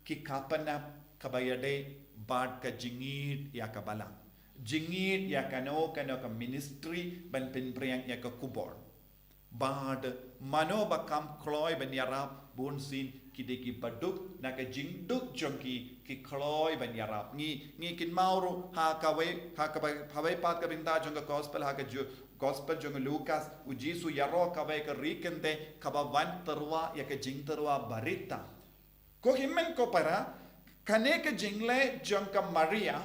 ki khynnah kaba ïadei bad ka jingïeit ïa ka Balang. Jingïeit ïa kano kano ka ministry ban pynphriang ïa ka khubor. Bad mano ba kam kloi ban ïarap, bunsien ki dei kiba duk, na ka jingduk jong ki ki kloi ban ïarap. Ngi, ngi kynmaw ruh ha kawei, ha kawei, ha kawei pat ka bynta jong ka gospel, ha ka ju-, gospel jong u Lukas, u Jisu ïaroh kawei ka ri kynthei kaba wan tyrwa ïa ka jingtyrwa barit tam. Ko hynmen ko para, kane ka jingleh jong ka Maria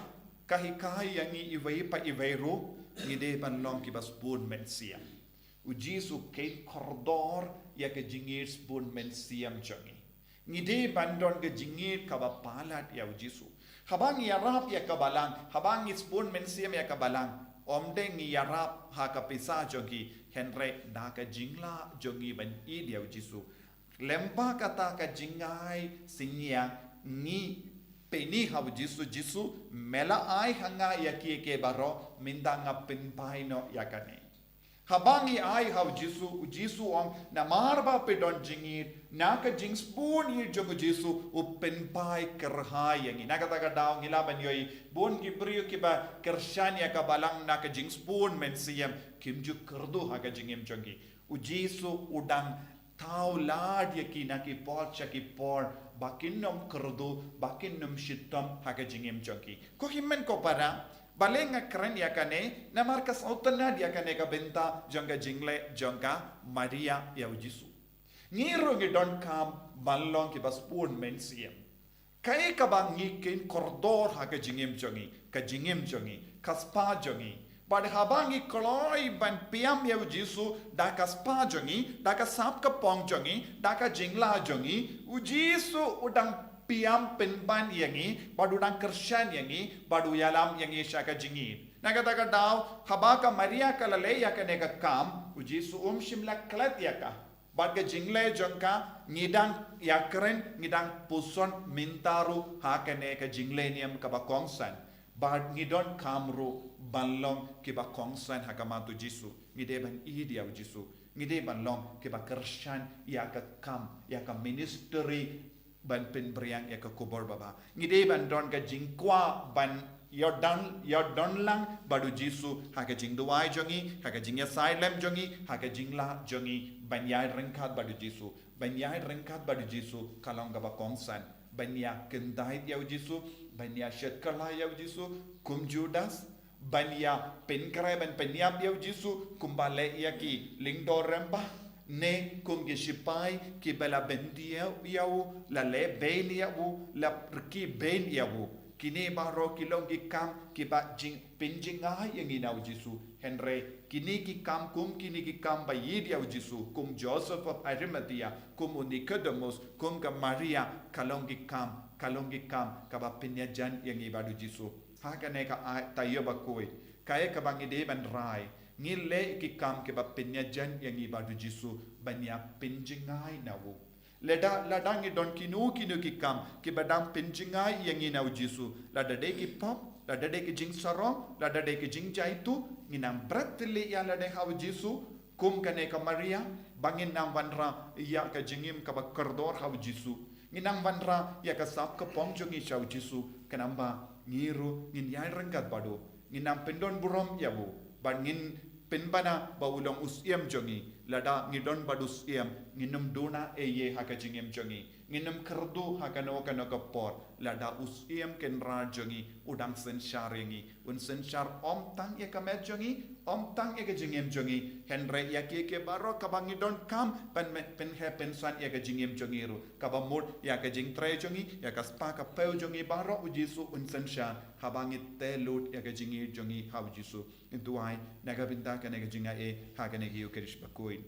ka hikai ïa ngi iwei pa iwei ruh, ngi dei ban long kiba sbun mynsiem. U Jisu u kheiñ kordor ïa ka jingïeit sbun mynsiem jong ngi. Ngi dei ban don ka jingïeit kaba palat ïa u Jisu. Haba ngi ïarap ïa ka Balang, haba ngi sbun mynsiem ïa ka Balang, ym dei ngi ïarap ha ka pisa jong ngi, hynrei da ka jinglah jong ngi ban ïeit ïa u Jisu. Lyngba kata ka jingai synñiang ngi pyni ha u Jisu, Jisu, me la ai ha nga ïa kiei kiei baroh, mynta nga pynphai noh ïa kane. Haba ngi ai ha u Jisu, u Jisu u ong, namar ba phi don jingïeit, na ka jingsbun ïeit jong u Jisu, u pynphai kyrhai ïa ngi. Na kata ka daw ngi lah ban ïohi, bun ki briew kiba kyrshan ïa ka Balang na ka jingsbun mynsiem, kim ju kyrduh ha ka jingim jong ki. U Jisu u dang thaw lad ïa ki na ki por sha ki por, ba kin ym kyrduh, ba kin ym shitom ha ka jingim jong ki. Ko hynmen ko para, balei nga kren ïa kane, namar ka sngewtynnad ïa kane ka bynta jong ka jingleh jong ka Maria ïa u Jisu. Ngi ruh ngi donkam ban long kiba sbun mynsiem. Kaei kaba ngi kin kordor ha ka jingim jong ngi, ka jingim jong ngi, ka spah jong ngi. Bad haba ngi kloi ban pynïap ïa u Jisu da ka spah jong ngi, da ka sap ka pong jong ngi, da ka jinglah jong ngi, u Jisu u dang pynïap pynban ïa ngi, bad u dang kyrshan ïa ngi, bad u ïalam ïa ngi sha ka jingïeit. Na kata ka daw, haba ka Maria ka la leh ïa kane ka kam, u Jisu um shym la klet ïa ka. Bad ka jingleh jong ka, ngi dang ïakren, ngi dang puson mynta ruh ha kane ka jingleh niam kaba kongsan. Bad ngi donkam ruh ban long kiba kongsan ha khmat u Jisu. Ngi dei ban ïeit ïa u Jisu. Ngi dei ban long kiba kyrshan ïa ka kam, ïa ka ministry ban pynbiang ïa ka khubor babha. Ngi dei ban don ka jingkwah ban ïadon, ïadon lang bad u Jisu ha ka jingduwai jong ngi, ha ka jingïasaid lem jong ngi, ha ka jinglah jong ngi, ban ïaid ryngkat bad u Jisu. Ban ïaid ryngkat bad u Jisu ka long kaba kongsan. Ban ïakyntait ïa u Jisu, ban ïashet kylla ïa u Jisu kum Judas, ban ïa pynkhreh ban pynïap ïa u Jisu kumba leh ïa ki lyngdoh rangbah, ne kum ki shipai kiba la bynta ïa u, la leh beiñ ïa u, la rkhie beiñ ïa u. Kine baroh ki long ki kam kiba jing, pynjngai ïa ngi na u Jisu. Hynrei kine ki kam, kum kine ki kam ba ïeit ïa u Jisu, kum Joseph of Arimathea, kum u Nicodemus, kum ka Maria, ka long ki kam, ka long ki kam kaba pynïajan ïa ngi bad u Jisu. Ha kane ka ai, taïew bakhuid, kaei kaba ngi dei ban rai? Ngi leh ki kam kiba pynïajan ïa ngi bad u Jisu ban ïa pynjngai na u. Lada, lada ngi don kino kino ki kam kiba dang pynjngai ïa ngi na u Jisu, lada dei ki pop, lada dei ki jingsarong, lada dei ki jingjaituh, ngi nang bret ïa lade ha u Jisu, kum kane ka Maria, ba ngin nang wanrah ïa ka jingim kaba kordor ha u Jisu. Ngin nang wanrah ïa ka sap ka pong jong ngi sha u Jisu, khnang ba ngi ruh ngin ïaid ryngkat bad u. Ngin nang pyndon burom ïa u, bad ngin pynbna ba u long u Syiem jong ngi. Lada ngi don bad u Syiem, ngin ym duna ei ei ha ka jingim jong ngi. Ngin ym kyrduh ha kano kano ka por. Lada u Syiem Kynrad jong ngi u dang synshar ïa ngi, un synshar ym tang ïa ka met jong ngi, ym tang ïa ka jingim jong ngi, hynrei ïa kiei kiei baroh kaba ngi donkam ban me-, pynheh pynsan ïa ka jingim jong ngi ruh, kaba mut ïa ka jingtrei jong ngi, ïa ka spah ka phew jong ngi baroh u Jisu un synshar, haba ngi tei lut ïa ka jingïeit jong ngi ha u Jisu. Ngi duwai na ka bynta kane ka jingaiei ha kane ka Ïukharist bakhuid.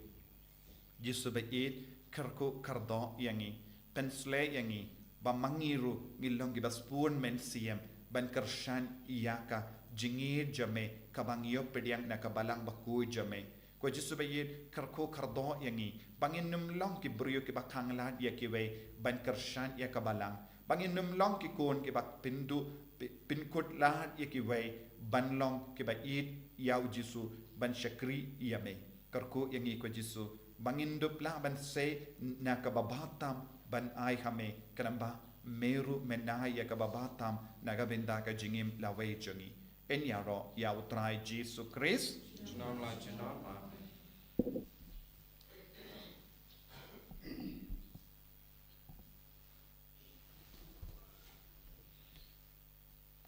Jisu baieit, kyrkhu kyrdoh ïa ngi, pynshlei ïa ngi, ba ma ngi ruh ngin long kiba sbun mynsiem ban kyrshan ïa ka jingïeit jong me kaba ngi ïoh pdiang na ka balang bakhuid jong me. Ko Jisu baieit, kyrkhu kyrdoh ïa ngi, ba ngin ym long ki briew kiba khanglad ïa kiwei ban kyrshan ïa ka balang, ba ngin ym long ki khun kiba pynduh, pi-, pynkhuslad ïa kiwei ban long kiba ïeit ïa u Jisu, ban shakri ïa me. Kyrkhu ïa ngi ko Jisu, ba ngin dup lah ban sei na kaba bha tam ban ai ha me, khnang ba me ruh men ai ïa kaba bha tam na ka bynta ka jingim lawei jong ngi. Yn ïaroh ïa u Trai Jisu Khrist. Junom la junom. Amen.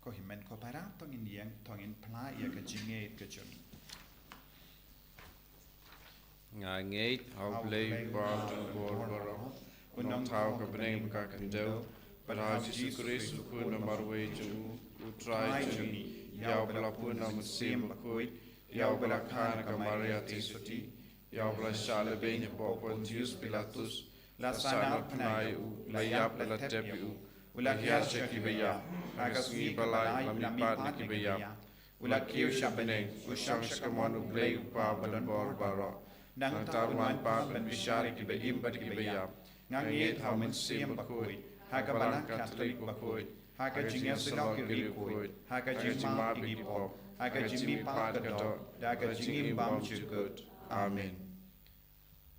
Ko hynmen ko para, to ngin ïeng, to ngin phla ïa ka jingngeit ka jong ngi. Nga ngeit ha U Blei Uba don bor baroh, U Nongthaw ka bneng bad ka khyndew, bad ha U Jisu Khrist U Khun ba marwei jong U, U Trai jong ngi, ïa Uba la pun na U Mynsiem Bakhuid, ïa Uba la kha na ka Maria Theisotti, ïa Uba la shah lehbeiñ hapoh Pontius Pilatus, la sahnarphna ïa U, la ïap, la thep ïa U, U la hiar sha kiba ïap, ha ka sngi ba lai U la mihpat na kiba ïap, U la kiew sha bneng, U shong sha kamon U Blei U Kpa badonbor baroh. Nangta Un wan pat ban bishar ïa kiba im bad kiba ïap. Nga ngeit ha U Mynsiem Bakhuid, ha ka Balang Katholik bakhuid, ha ka jingïasyllok ki riewkhuid, ha ka jingmap ïa ki pop, ha ka jingmihpat ka doh, da ka jingim bymjukut. Amen.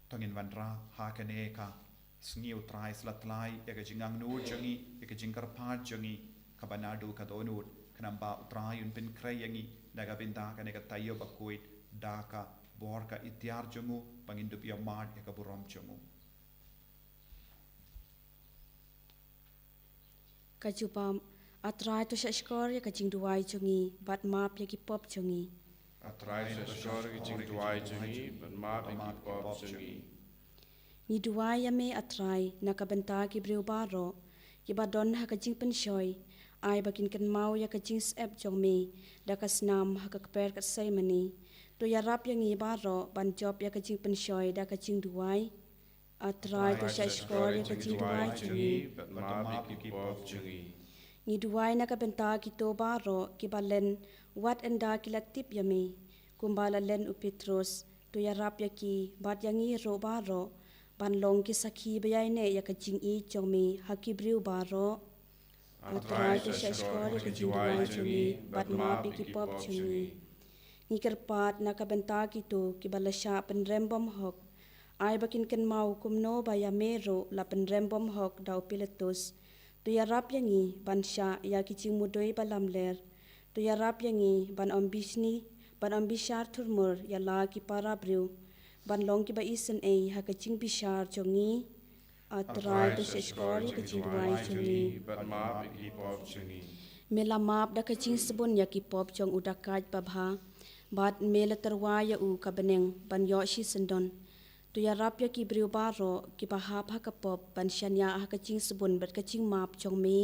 To ngin wanrah ha kane ka sngi U Trai Slap Tlai ïa ka jingangnud jong ngi, ïa ka jingkyrpad jong ngi, kaba naduh ka dohnud, khnang ba U Trai Un pynkhreh ïa ngi na ka bynta kane ka taïew bakhuid, da ka bor ka iktiar jong U, ba ngin dup ïohmad ïa ka burom jong U. Ka jubab: A Trai, to shahshkor ïa ka jingduwai jong ngi bad map ïa ki pop jong ngi. A Trai, to shahshkor ïa ka jingduwai jong ngi bad map ïa ki pop jong ngi. Ngi duwai ïa me, A Trai, na ka bynta ki briew baroh kiba don ha ka jingpynshoi, ai ba kin kynmaw ïa ka jingsep jong me da ka snam ha ka kper Gethsemane. To ïarap ïa ngi baroh ban jop ïa ka jingpynshoi da ka jingduwai. A Trai, to shahshkor ïa ka jingduwai jong ngi bad map ïa ki pop jong ngi. Ngi duwai na ka bynta kito baroh kiba len wat ynda ki la tip ïa me, kumba la len u Petros. To ïarap ïa ki bad ïa ngi ruh baroh ban long ki sakhi ba ïaineh ïa ka jingïeit jong me ha ki briew baroh. A Trai, to shahshkor ïa ka jingduwai jong ngi bad map ïa ki pop jong ngi. Ngi kyrpad na ka bynta kito kiba la shah pynrem bymhok, ai ba kin kynmaw kumno ba ïa me ruh la pynrem bymhok da u Pilatus. To ïarap ïa ngi ban shah ïa ki jingmudui ba lamler. To ïarap ïa ngi ban ym bishni, ban ym bishar thurmur ïa la ki para briew, ban long kiba isynei ha ka jingbishar jong ngi. A Trai, to shahshkor ïa ka jingduwai jong ngi bad map ïa ki pop jong ngi. Me la map da ka jingsbun ïa ki pop jong u dakaid babha, bad me la tyrwa ïa u ka bneng ban ïoh shisyndon. To ïarap ïa ki briew baroh kiba hap ha ka pop ban shaniah ha ka jingsbun bad ka jingmap jong me.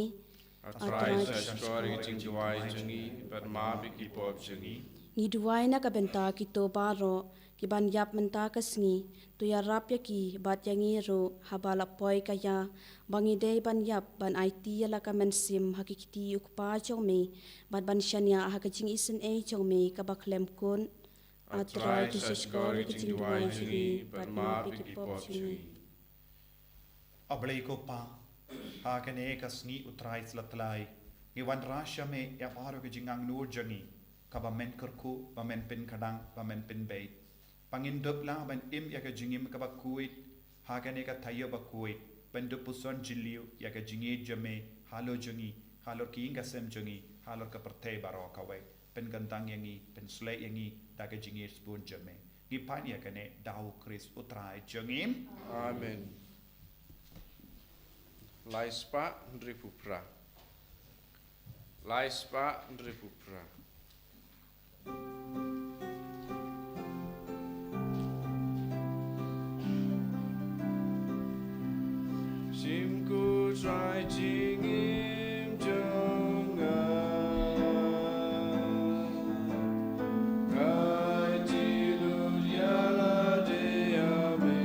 A Trai, to shahshkor ïa ka jingduwai jong ngi bad map ïa ki pop jong ngi. Ngi duwai na ka bynta kito baroh kiban ïap mynta ka sngi. To ïarap ïa ki bad ïa ngi ruh haba la poi ka ïa ba ngi dei ban ïap ban aiti ïa la ka mynsiem ha ki kti u Kpa jong me bad ban shaniah ha ka jingisynei jong me kaba khlem kut. A Trai, to shahshkor ïa ka jingduwai jong ngi bad map ïa ki pop jong ngi. A Blei ko Pa, ha kane ka sngi U Trai Slap Tlai, ngi wanrah sha me ïa baroh ka jingangnud jong ngi, kaba men kyrkhu, ba men pynkhdang, ba men pynbeit. Ba ngin dup lah ban im ïa ka jingim kaba khuid ha kane ka taïew ba khuid, ban dup puson jylliew ïa ka jingïeit jong me halor jong ngi, halor ki ïing ka sem jong ngi, halor ka pyrthei baroh kawei. Pynkyntang ïa ngi, pynshlei ïa ngi da ka jingïeit sbun jong me. Ngi pan ïa kane da U Khrist U Trai jong ngi. Amen. Lai spah hynriewphew phra. Lai spah hynriewphew phra. Shim ko Trai jingim jong nga, nga ai ti lut ïa lade ïa me.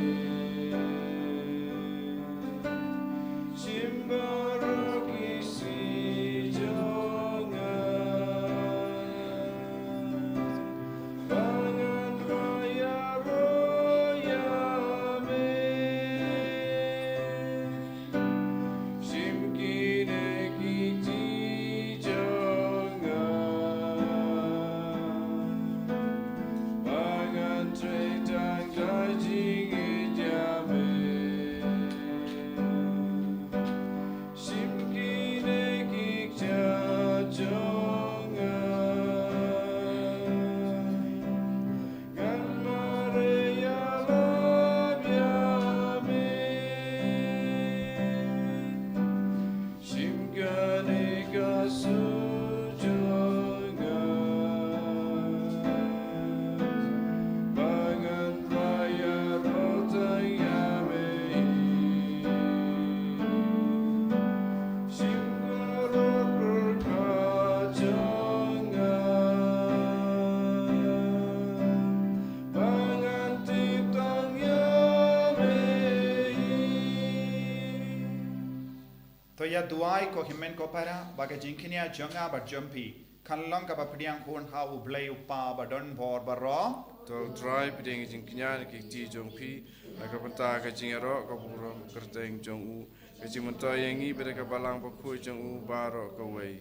Shim baroh ki sngi jong nga, ba ngan rai ïaroh ïa me. Shim kine ki kti jong nga, ba ngan trei tang da ka jingïeit ïa me. Shim kine ki kjat jong nga, ngan mareh ïalap ïa me. Shim kane ka sur jong nga, ba ngan rai ïaroh tang ïa me. Shim baroh ki pyrkhat jong nga, ba ngan tip tang ïa me. To ïa duwai ko hynmen ko para, ba ka jingkñia jong nga bad jong phi kan long kaba pdiang hun ha U Blei U Kpa ba don bor baroh. To U Trai pdiang ka jingkñia na ki kti jong phi, na ka bynta ka jingïaroh ka burom kyrteng jong u, ka jingmyntoi ïa ngi bad ka balang bakhuid jong u baroh kawei.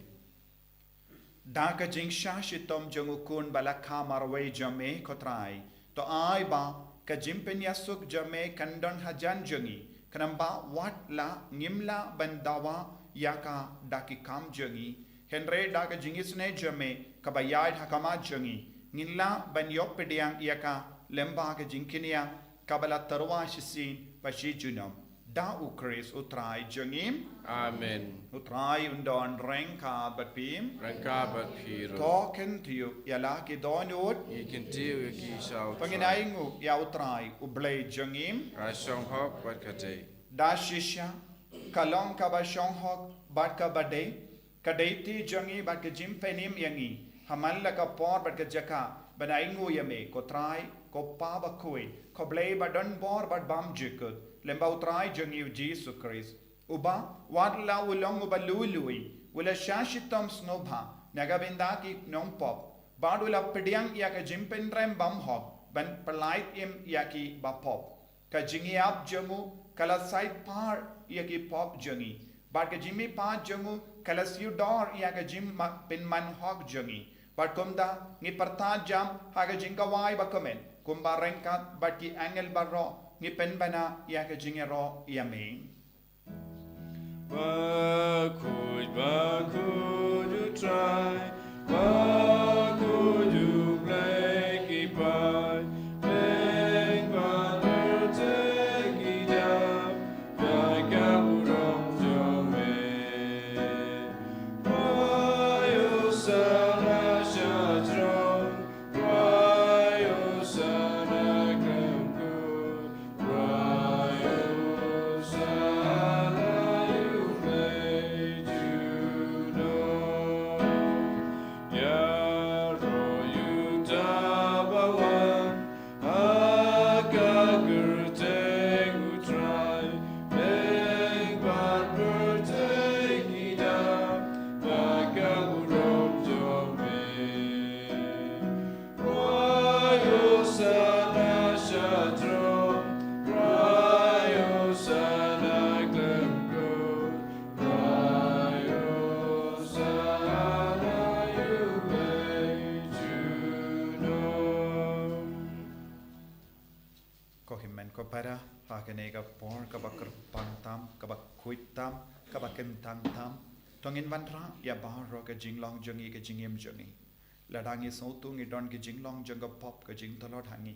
Da ka jingshah shitom jong u Khun ba la kha marwei jong me ko Trai, to ai ba ka jingpynïasuk jong me kan don hajan jong ngi, khnang ba wat la ngim lah ban dawa ïa ka da ki kam jong ngi, hynrei da ka jingisynei jong me kaba ïaid ha khmat jong ngi, ngin lah ban ïoh pdiang ïa ka lyngba ka jingkñia kaba la tyrwa shisien bad shi junom. Da U Khrist U Trai jong ngi. Amen. U Trai un don ryngkat bad phi. Ryngkat bad phi ruh. To kyntiew ïa la ki dohnud. Ngi kyntiew ïa ki sha U Trai. To ngin ainguh ïa U Trai U Blei jong ngi. Ka shong hok bad ka dei. Da shisha ka long kaba shong hok bad kaba dei. Ka dei te jong ngi bad ka jingpynim ïa ngi ha man la ka por bad ka jaka ban ainguh ïa me, ko Trai, ko Pa bakhuid, ko Blei ba don bor bad bymjukut, lyngba U Trai jong ngi U Jisu Khrist, uba wat la u long uba lui lui, u la shah shitom sngewbha na ka bynta ki nongpop, bad u la pdiang ïa ka jingpynrem bymhok ban pyllait im ïa ki bapop. Ka jingïap jong u ka la said par ïa ki pop jong ngi, bad ka jingmihpat jong u ka la siew dor ïa ka jingpynman hok jong ngi. Bad kumta ngi pyrta jam ha ka jingkawai ba kmen, kumba ryngkat bad ki angel baroh ngi pynbna ïa ka jingïaroh ïa me. Bakhuid, bakhuid U Trai, bakhuid U Blei ki paid, pynban pyrthei ki dap, ïa ka burom jong me. Khwai Hosana sha throne, khwai Hosana khlem kut, khwai Hosana ïa U Blei junom. Ïaroh ïa uta ba wan ha ka kyrteng U Trai, pynban pyrthei ki dap, ïa ka burom jong me. Khwai Hosana sha throne, khwai Hosana khlem kut, khwai Hosana ïa U Blei junom. Ko hynmen ko para, ha kane ka por kaba kyrpang tam, kaba khuid tam, kaba kyntang tam, to ngin wanrah ïa baroh ka jinglong jong ngi, ka jingim jong ngi. Lada ngi sngewthuh ngi don ka jinglong jong ka pop, ka jingtlot ha ngi,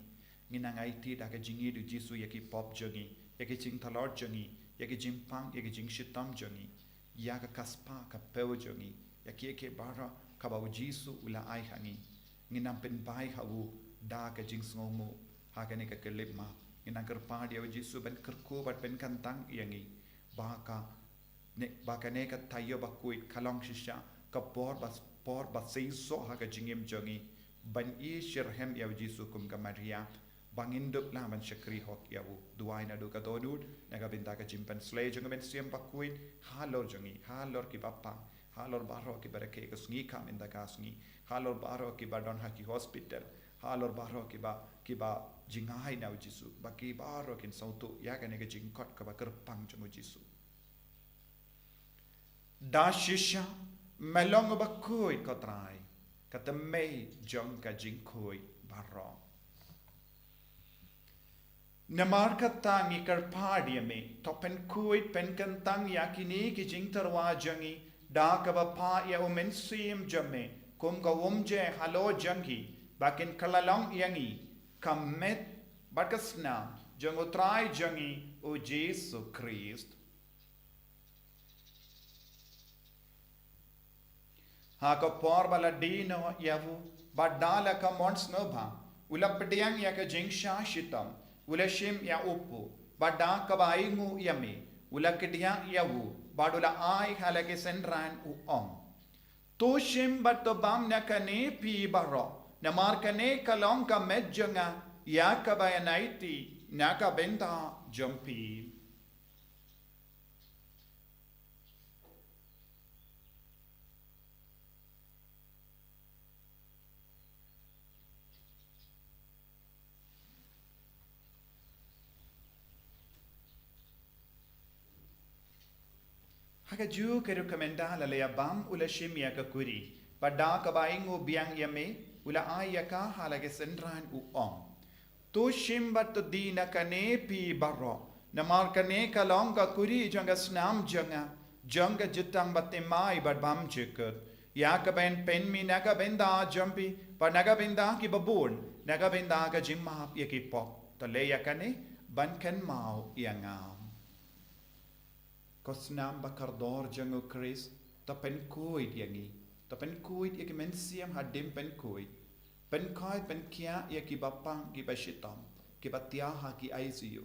ngin nang aiti da ka jingïeit U Jisu ïa ki pop jong ngi, ïa ki jingtlot jong ngi, ïa ki jingpang, ïa ki jingshitom jong ngi, ïa ka kyrpang ka phew jong ngi, ïa kiei kiei baroh kaba U Jisu u la ai ha ngi. Ngin nang pynbai ha u da ka jingsngewnguh ha kane ka khyllipmat. Ngin nang kyrpad ïa U Jisu ban kyrkhu bad pynkyntang ïa ngi, ba ka ne, ba kane ka taïew bakhuid ka long shisha ka por ba, por ba seisoh ha ka jingim jong ngi, ban ïasyrhem ïa U Jisu kum ka Maria, ba ngin dup lah ban shakri hok ïa u. Duwai naduh ka dohnud na ka bynta ka jingpynslei jong ka Mynsiem Bakhuid halor jong ngi, halor ki bapang, halor baroh kiba rakhe ka sngi ka mynta ka sngi, halor baroh kiba don ha ki hospital, halor baroh kiba, kiba jingai na U Jisu, ba ki baroh kin sngewthuh ïa kane ka jingkhot kaba kyrpang jong U Jisu. Da shisha me long uba khuid, ko Trai, ka tymmen jong ka jingkhuid baroh. Namar kata ngi kyrpad ïa me, to pynkhuid pynkyntang ïa kine ki jingtyrwa jong ngi da kaba phah ïa U Mynsiem jong me kum ka umjer halor jong ngi, ba kin kylla long ïa ngi ka met bad ka snam jong U Trai jong ngi U Jisu Khrist. Ha ka por ba la die noh ïa u, bad da la ka mon sngewbha, u la pdiang ïa ka jingshah shitom, u la shim ïa u kpu, bad da kaba ainguh ïa me, u la kdiah ïa u, bad u la ai ha la ki synran, u ong: To shim bad to bam na kane phi baroh, namar kane ka long ka met jong nga, ïa kaba ïanaiti na ka bynta jong phi. Ha kajuh ka ruh ka mynta la leit bam, u la shim ïa ka kuri, bad da kaba ainguh biang ïa me, u la ai ïa ka ha la ki synran, u ong: To shim bad to die na kane phi baroh, namar kane ka long ka kuri jong ka snam jong nga, jong ka jutang bathymmai bad bymjukut, ïa kaban pynmih na ka bynta jong phi bad na ka bynta kiba bun, na ka bynta ka jingmap ïa ki pop. To leh ïa kane ban kynmaw ïa nga. Ko snam ba kordor jong u Khrist, to pynkhuid ïa ngi, to pynkhuid ïa ki mynsiem hadien pynkhuid, pynkhuid pynkhiah ïa ki bapang ki bashitom, ki ba thiah ha ki I C U.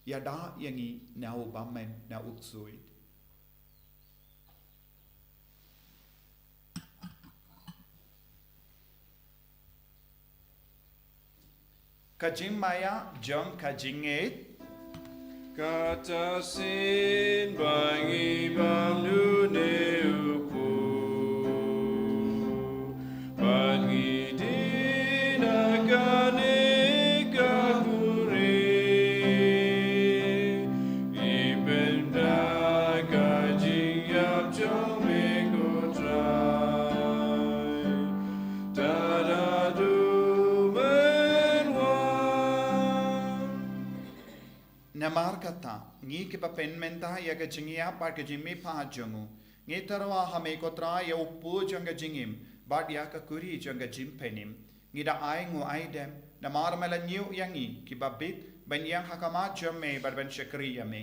Ïada ïa ngi na u bymman na u ksuid. Ka jingmaïa jong ka jingngeit. Kata shisien ba ngi bam lune u pud, ba ngi dih na kane ka buri, ngi pynbna ka jingïap jong me ko Trai. Tada du men wan. Namar kata, ngi ki ba pynmynta ïa ka jingïap bad ka jingmihpat jong u, ngi tyrwa ha me ko Trai ïa u pud jong ka jingim bad ïa ka kuri jong ka jingpynim. Ngi da ai ngu ai dem, namar me la ñiew ïa ngi ki ba bit ban ïeng ha khmat jong me bad ban shakri ïa me.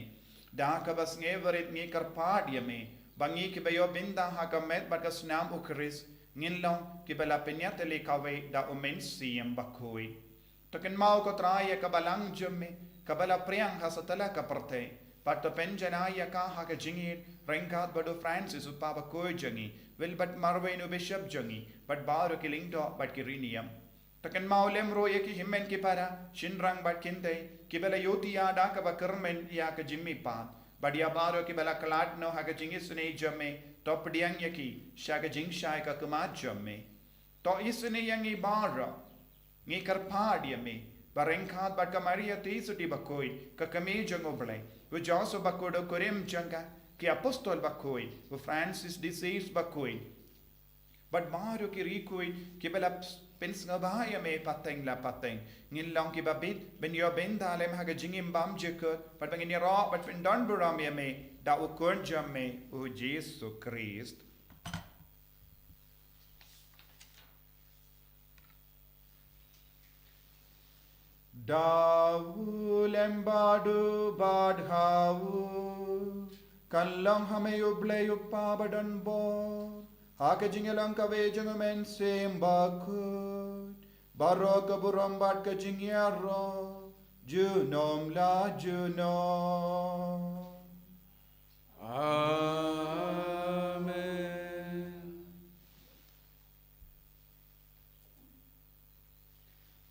Da ka ba sngewrit ngi kyrpad ïa me ba ngi ki ba ïoh bynta ha ka met bad ka snam u Khrist, ngin long ki ba la pynïatylli kawei da u Mynsiem Bakhuid. To kynmaw ko Trai ïa ka balang jong me ka ba la pdiang ha satlak ka pyrthei, bad to pynjanai ïa ka ha ka jingïeit ryngkat bad u Francis u Papa Bakhuid jong ngi, Wilbert Marwein u Bishop jong ngi, bad baroh ki lyngdoh bad ki riewniam. To kynmaw lem ruh ïa ki hynmen ki para, shynrang bad kynthei ki ba la ïohthiah da ka ba kyrmen ïa ka jingmihpat, bad ïa baroh ki ba la khlad noh ha ka jingisynei jong me, to pdiang ïa ki sha ka jingshai ka khmat jong me. To isynei ïa ngi baroh. Ngi kyrpad ïa me ba ryngkat bad ka Maria Theisotti Bakhuid, ka kmie jong u Blei, u Joseph Bakhuid u kurim jong ka, ki Apostol Bakhuid, u Francis de Sales Bakhuid, bad baroh ki riewkhuid ki ba la pynsngewbha ïa me pateng la pateng, ngin long ki ba bit ban ïoh bynta lem ha ka jingim bymjukut, bad ba ngin ïaroh bad pyndonburom ïa me da u Khun jong me u Jisu Khrist. Da u lem bad u bad ha u, kan long ha me u Blei u Kpa badonbor, ha ka jingïalong kawei jong u Mynsiem Bakhuid, baroh ka burom bad ka jingïaroh junom la junom. Amen.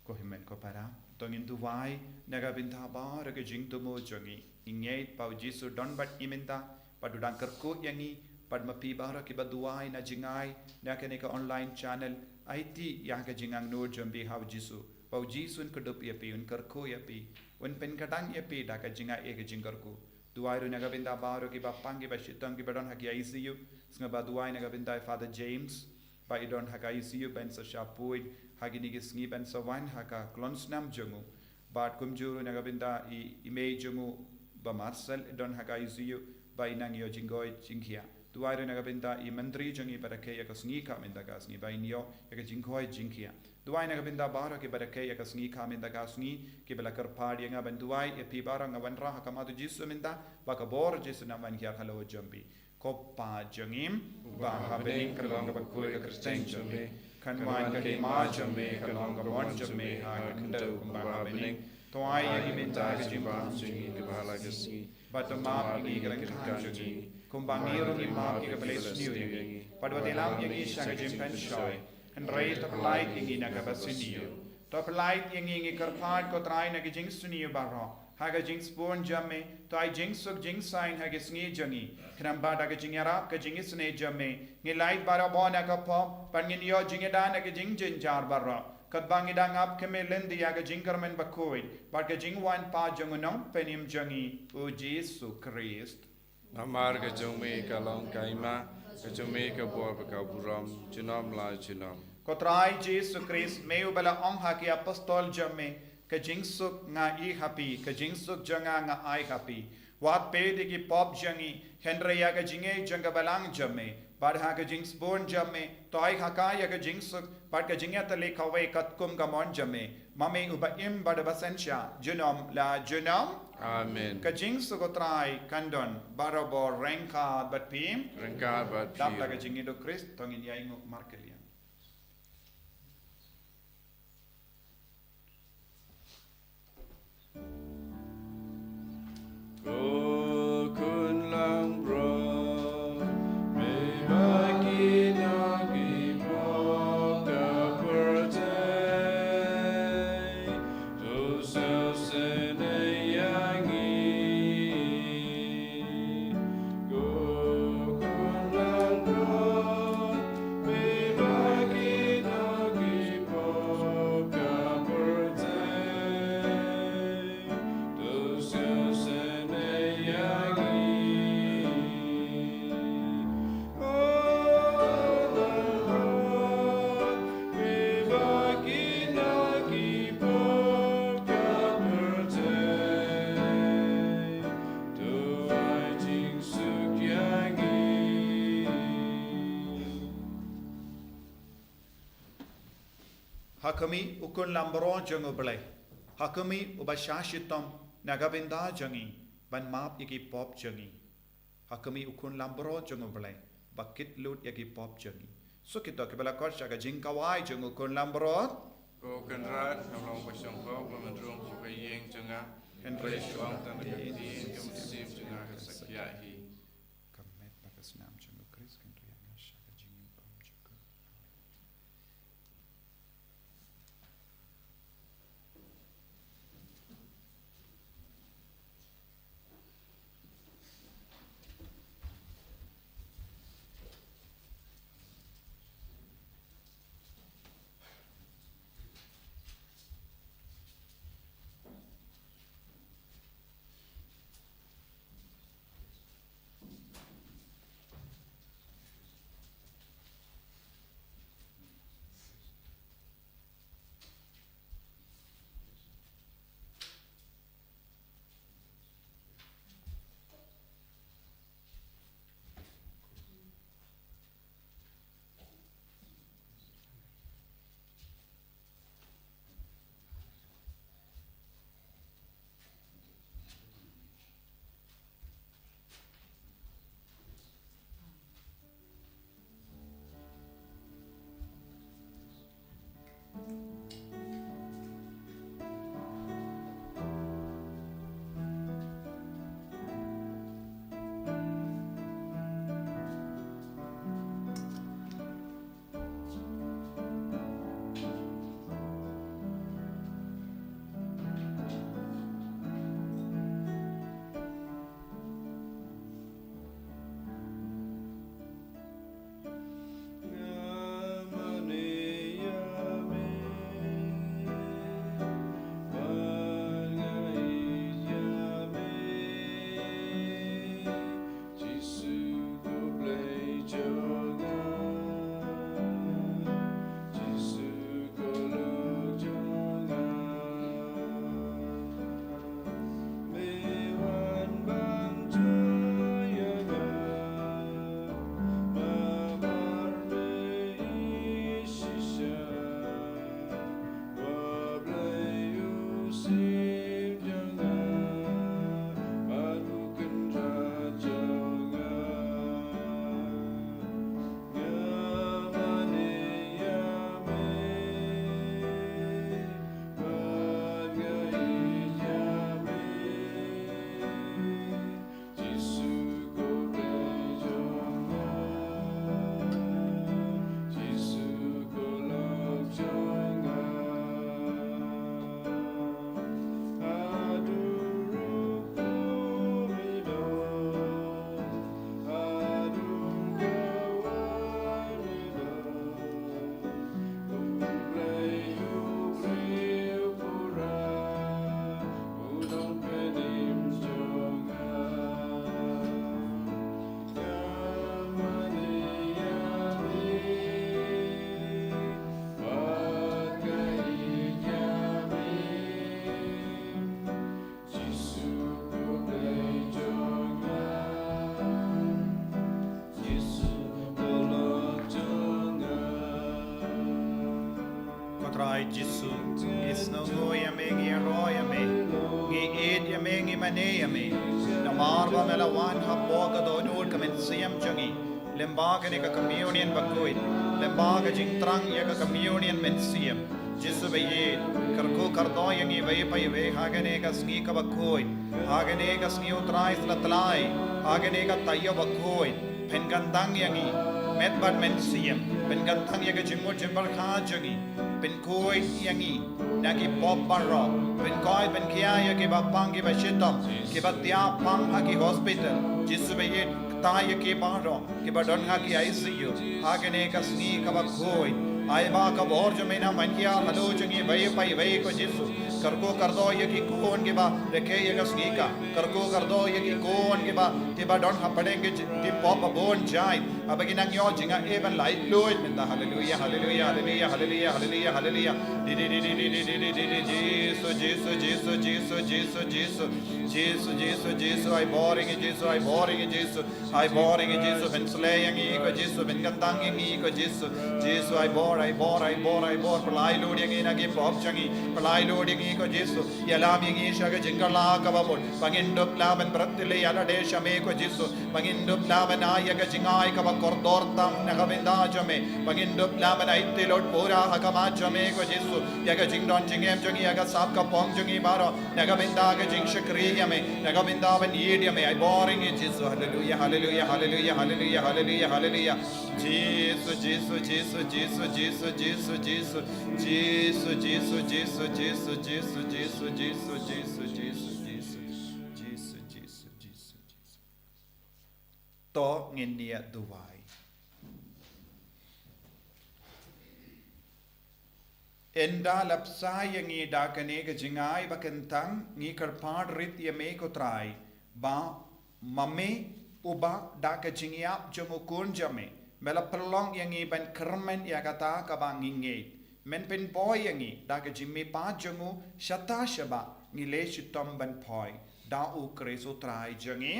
Ko hynmen ko para, to ngin duwai na ka bynta baroh ka jingthmu jong ngi. Ngi ngeit ba u Jisu don bad ngi mynta, bad u dang kyrkhu ïa ngi, bad ma phi baroh ki ba duwai na jngai na kane ka online channel, aiti ïa ka jingangnud jong phi ha u Jisu, ba u Jisu un kdup ïa phi, un kyrkhu ïa phi, un pynkdang ïa phi da ka jingai ïa ka jingkyrkhu. Duwai ruh na ka bynta baroh ki bapang ki bashitom ki ba don ha ki I C U. Sngewbha duwai na ka bynta Father James, ba i don ha ka I C U ban sa shah pud ha kine ki sngi ban sa wan ha ka khlong snam jong u. Bad kumjuh ruh na ka bynta i, i mei jong u, Bah Marcel, i don ha ka I C U, ba i nang ïoh jingkhoi jingkhiah. Duwai ruh na ka bynta i myntri jong ngi ba rakhe ïa ka sngi ka mynta ka sngi, ba in ïoh ïa ka jingkhoi jingkhiah. Duwai na ka bynta baroh ki ba rakhe ïa ka sngi ka mynta ka sngi, ki ba la kyrpad ïa nga ban duwai ïa phi baroh. Nga wanrah ha khmat u Jisu mynta ba ka bor u Jisu un wan hiar halor jong phi. Ko Pa jong ngi ba ha bneng, kan long ka bakhuid ka kyrteng jong me, kan wan ka hima jong me, kan long ka mon jong me ha khyndew kumba ha bneng. To ai ïa ngi mynta ka jingbha jong ngi kaba ha la ka sngi. Bad to map ïa ngi ki ryngkat jong ngi, kumba ngi ruh ngi map ïa ki ba la sniew ïa ngi. Bad wat ïalam ïa ngi sha ka jingpynshoi, hynrei to pyllait ïa ngi na kaba sniew. To pyllait ïa ngi, ngi kyrpad ko Trai na ki jingsniew baroh ha ka jingsbun jong me. To ai jingsuk jingsaiñ ha ki sngi jong ngi, khnang ba da ka jingïarap ka jingisynei jong me, ngi lait baroh bun na ka pop, bad ngin ïoh jingïada na ki jingjynjar baroh, katba ngi dang ap khmih lynti ïa ka jingkyrmen bakhuid bad ka jingwan pat jong u Nongpynim jong ngi, u Jisu Khrist. Namar ka jong me ka long ka hima, ka jong me ka bor bad ka burom junom la junom. Ko Trai Jisu Khrist, me u ba la ong ha ki apostol jong me, ka jingsuk nga ai ha phi, ka jingsuk jong nga nga ai ha phi. Wat peit ïa ki pop jong ngi, hynrei ïa ka jingngeit jong ka balang jong me. Bad ha ka jingsbun jong me, to ai ha ka ïa ka jingsuk bad ka jingïatylli kawei katkum ka mon jong me. Ma me uba im bad uba synshar, junom la junom. Amen. Ka jingsuk u Trai kan don barabor ryngkat bad phi. Ryngkat bad phi. Dap da ka jingïeid u Khrist, to ngin ïainguh markylliang. Ko Khun langbrot, me ba kino ki pop ka pyrthei, to sngewsynei ïa ngi. Ko Khun langbrot, me ba kino ki pop ka pyrthei, to sngewsynei ïa ngi. Ko Khun langbrot, me ba kino ki pop ka pyrthei, to ai jingsuk ïa ngi. Ha khmih u Khun langbrot jong u Blei. Ha khmih uba shah shitom na ka bynta jong ngi ban map ïa ki pop jong ngi. Ha khmih u Khun langbrot jong u Blei ba kit lut ïa ki pop jong ngi. Suk ïa kito kiba la khot sha ka jingkhawai jong u Khun langbrot. Ko Kynrad, nga long ba shongkop, ba man rung ko ka ïing jong nga. Hynrei shuwa tang da ka ktien ka mynsiem jong nga kan sa khia hi. Ka met bad ka snam jong u Khrist kan ri ïa nga sha ka jingim bymjukut. Mane ïa me, namar ba me la wan hapoh ka dohnud ka mynsiem jong ngi, lyngba kane ka communion bakhuid, lyngba ka jingthrang ïa ka communion mynsiem. Jisu ba ïeit, kyrkhu kyrdoh ïa ngi iwei pa iwei ha kane ka sngi kaba khuid, ha kane ka sngi U Trai Slem Tlai, ha kane ka taïew bakhuid, pynkyntang ïa ngi, met bad mynsiem, pynkyntang ïa ka jingmut jingpyrkhat jong ngi, pynkhuid ïa ngi na ki pop baroh, pynkhuid pynkhia ïa kiba pang kiba shitom, kiba thiah pang ha ki hospital, Jisu ba ïeit, kyntait ïa ki baroh kiba don ha ki I C U, ha kane ka sngi kaba khuid. Ai ba ka bor jong me nang ban hiar halor jong ngi iwei pa iwei ko Jisu. Kyrkhu kyrdoh ïa ki khun kiba rakhe ïa ka sngi ka. Kyrkhu kyrdoh ïa ki khun kiba, kiba don hapdeng ki, ki pop ba bun jait. Haba ki nang ïoh jingaiei ban laitluid mynta. Haleluia, haleluia, haleluia, haleluia, haleluia, haleluia. Di, di, di, di, di, di, di, di, di, di, Jisu, Jisu, Jisu, Jisu, Jisu, Jisu. Jisu, Jisu, Jisu, ai bor ïa ngi Jisu, ai bor ïa ngi Jisu. Ai bor ïa ngi Jisu, pynsleh ïa ngi ko Jisu, pynkyntang ïa ngi ko Jisu. Jisu, ai bor, ai bor, ai bor, ai bor, pyllait lut ïa ngi na ki pop jong ngi, pyllait lut ïa ngi ko Jisu. Ïalam ïa ngi sha ka jingkylla kaba mut, ba ngin dup lah ban pyrthuh ïa lade sha me ko Jisu, ba ngin dup lah ban ai ïa ka jingai kaba kordor tam na ka bynta jong me, ba ngin dup lah ban aiti lut pura ha khmat jong me ko Jisu, ïa ka jingdon jingem jong ngi, ïa ka sap ka phong jong ngi baroh, na ka bynta ka jingshakri ïa me, na ka bynta ban ïeit ïa me, ai bor ïa ngi Jisu. Haleluia, haleluia, haleluia, haleluia, haleluia, haleluia. Jisu, Jisu, Jisu, Jisu, Jisu, Jisu, Jisu. Jisu, Jisu, Jisu, Jisu, Jisu, Jisu, Jisu, Jisu, Jisu, Jisu, Jisu, Jisu, Jisu. To ngin ïa duwai. Ynda la bsa ïa ngi da kane ka jingai ba kyntang, ngi kyrpad rit ïa me ko Trai, ba ma me uba da ka jingïap jong u Khun jong me, me la pynlong ïa ngi ban kyrmen ïa kata kaba ngi ngeit. Men pynpoi ïa ngi da ka jingmihpat jong u, shata shabar ngi leh shitom ban poi. Da U Khrist U Trai jong ngi.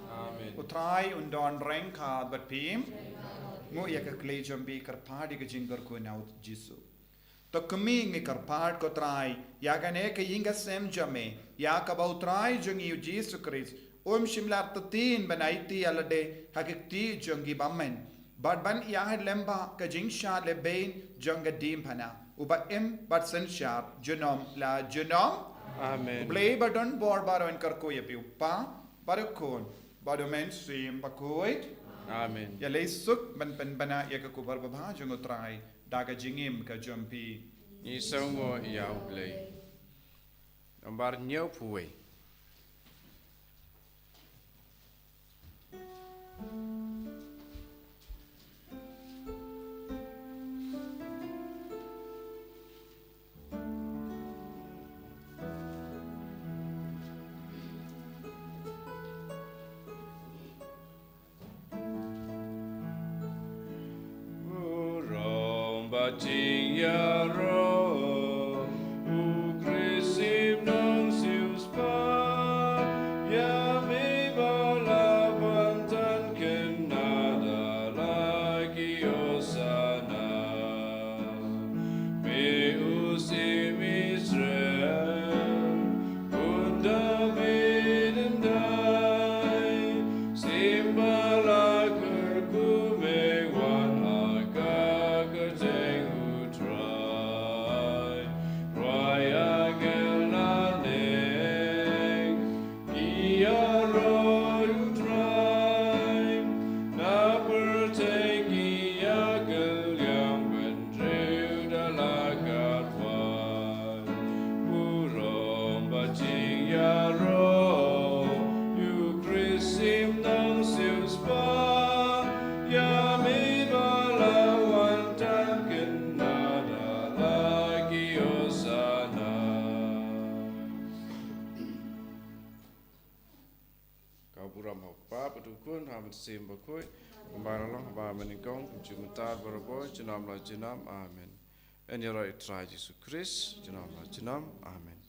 Amen. U Trai un don ryngkat bad phi. Nguh ïa ka khlieh jong phi, kyrpad ïa ka jingkyrkhu na U Jisu. To khmih, ngi kyrpad ko Trai, ïa kane ka ïing ka sem jong me, ïa kaba U Trai jong ngi U Jisu Khrist um shim lad ktien ban aiti ïa lade ha ki kti jong ki bymman, bad ban ïaid lyngba ka jingshad lehbein jong ka diengphna, uba im bad synshar junom la junom. Amen. U Blei ba don bor baroh un kyrkhu ïa phi, U Kpa, bad U Khun, bad U Mynsiem Bakhuid. Amen. Ïaleh suk ban pynbna ïa ka khubor babha jong U Trai da ka jingim ka jong phi. Ngi sngewnguh ïa U Blei. Nambar hynñiewphew wei. Burom ba jingïaroh, U Khrist im nong siewspah, ïa me ba la wan tan kynnoh da la ki hosanna. Me u Syiem Israel, Khun David hyndai, Syiem ba la kyrkhu, me wan ha ka kyrteng U Trai. Rwai angel na neng, ki ïaroh U Trai, na pyrthei ki ïakylliang bynriew da la ka rwai. Burom ba jingïaroh, ïa U Khrist im nong siewspah, ïa me ba la wan tan kynnoh da la ki hosanna. Ka burom ha U Kpa bad U Khun, ha U Mynsiem Bakhuid, kumba la long ha kaba nyngkong, kumjuh mynta, barabor, junom la junom. Amen. Yn ïaroh ïa U Trai Jisu Khrist, junom la junom. Amen.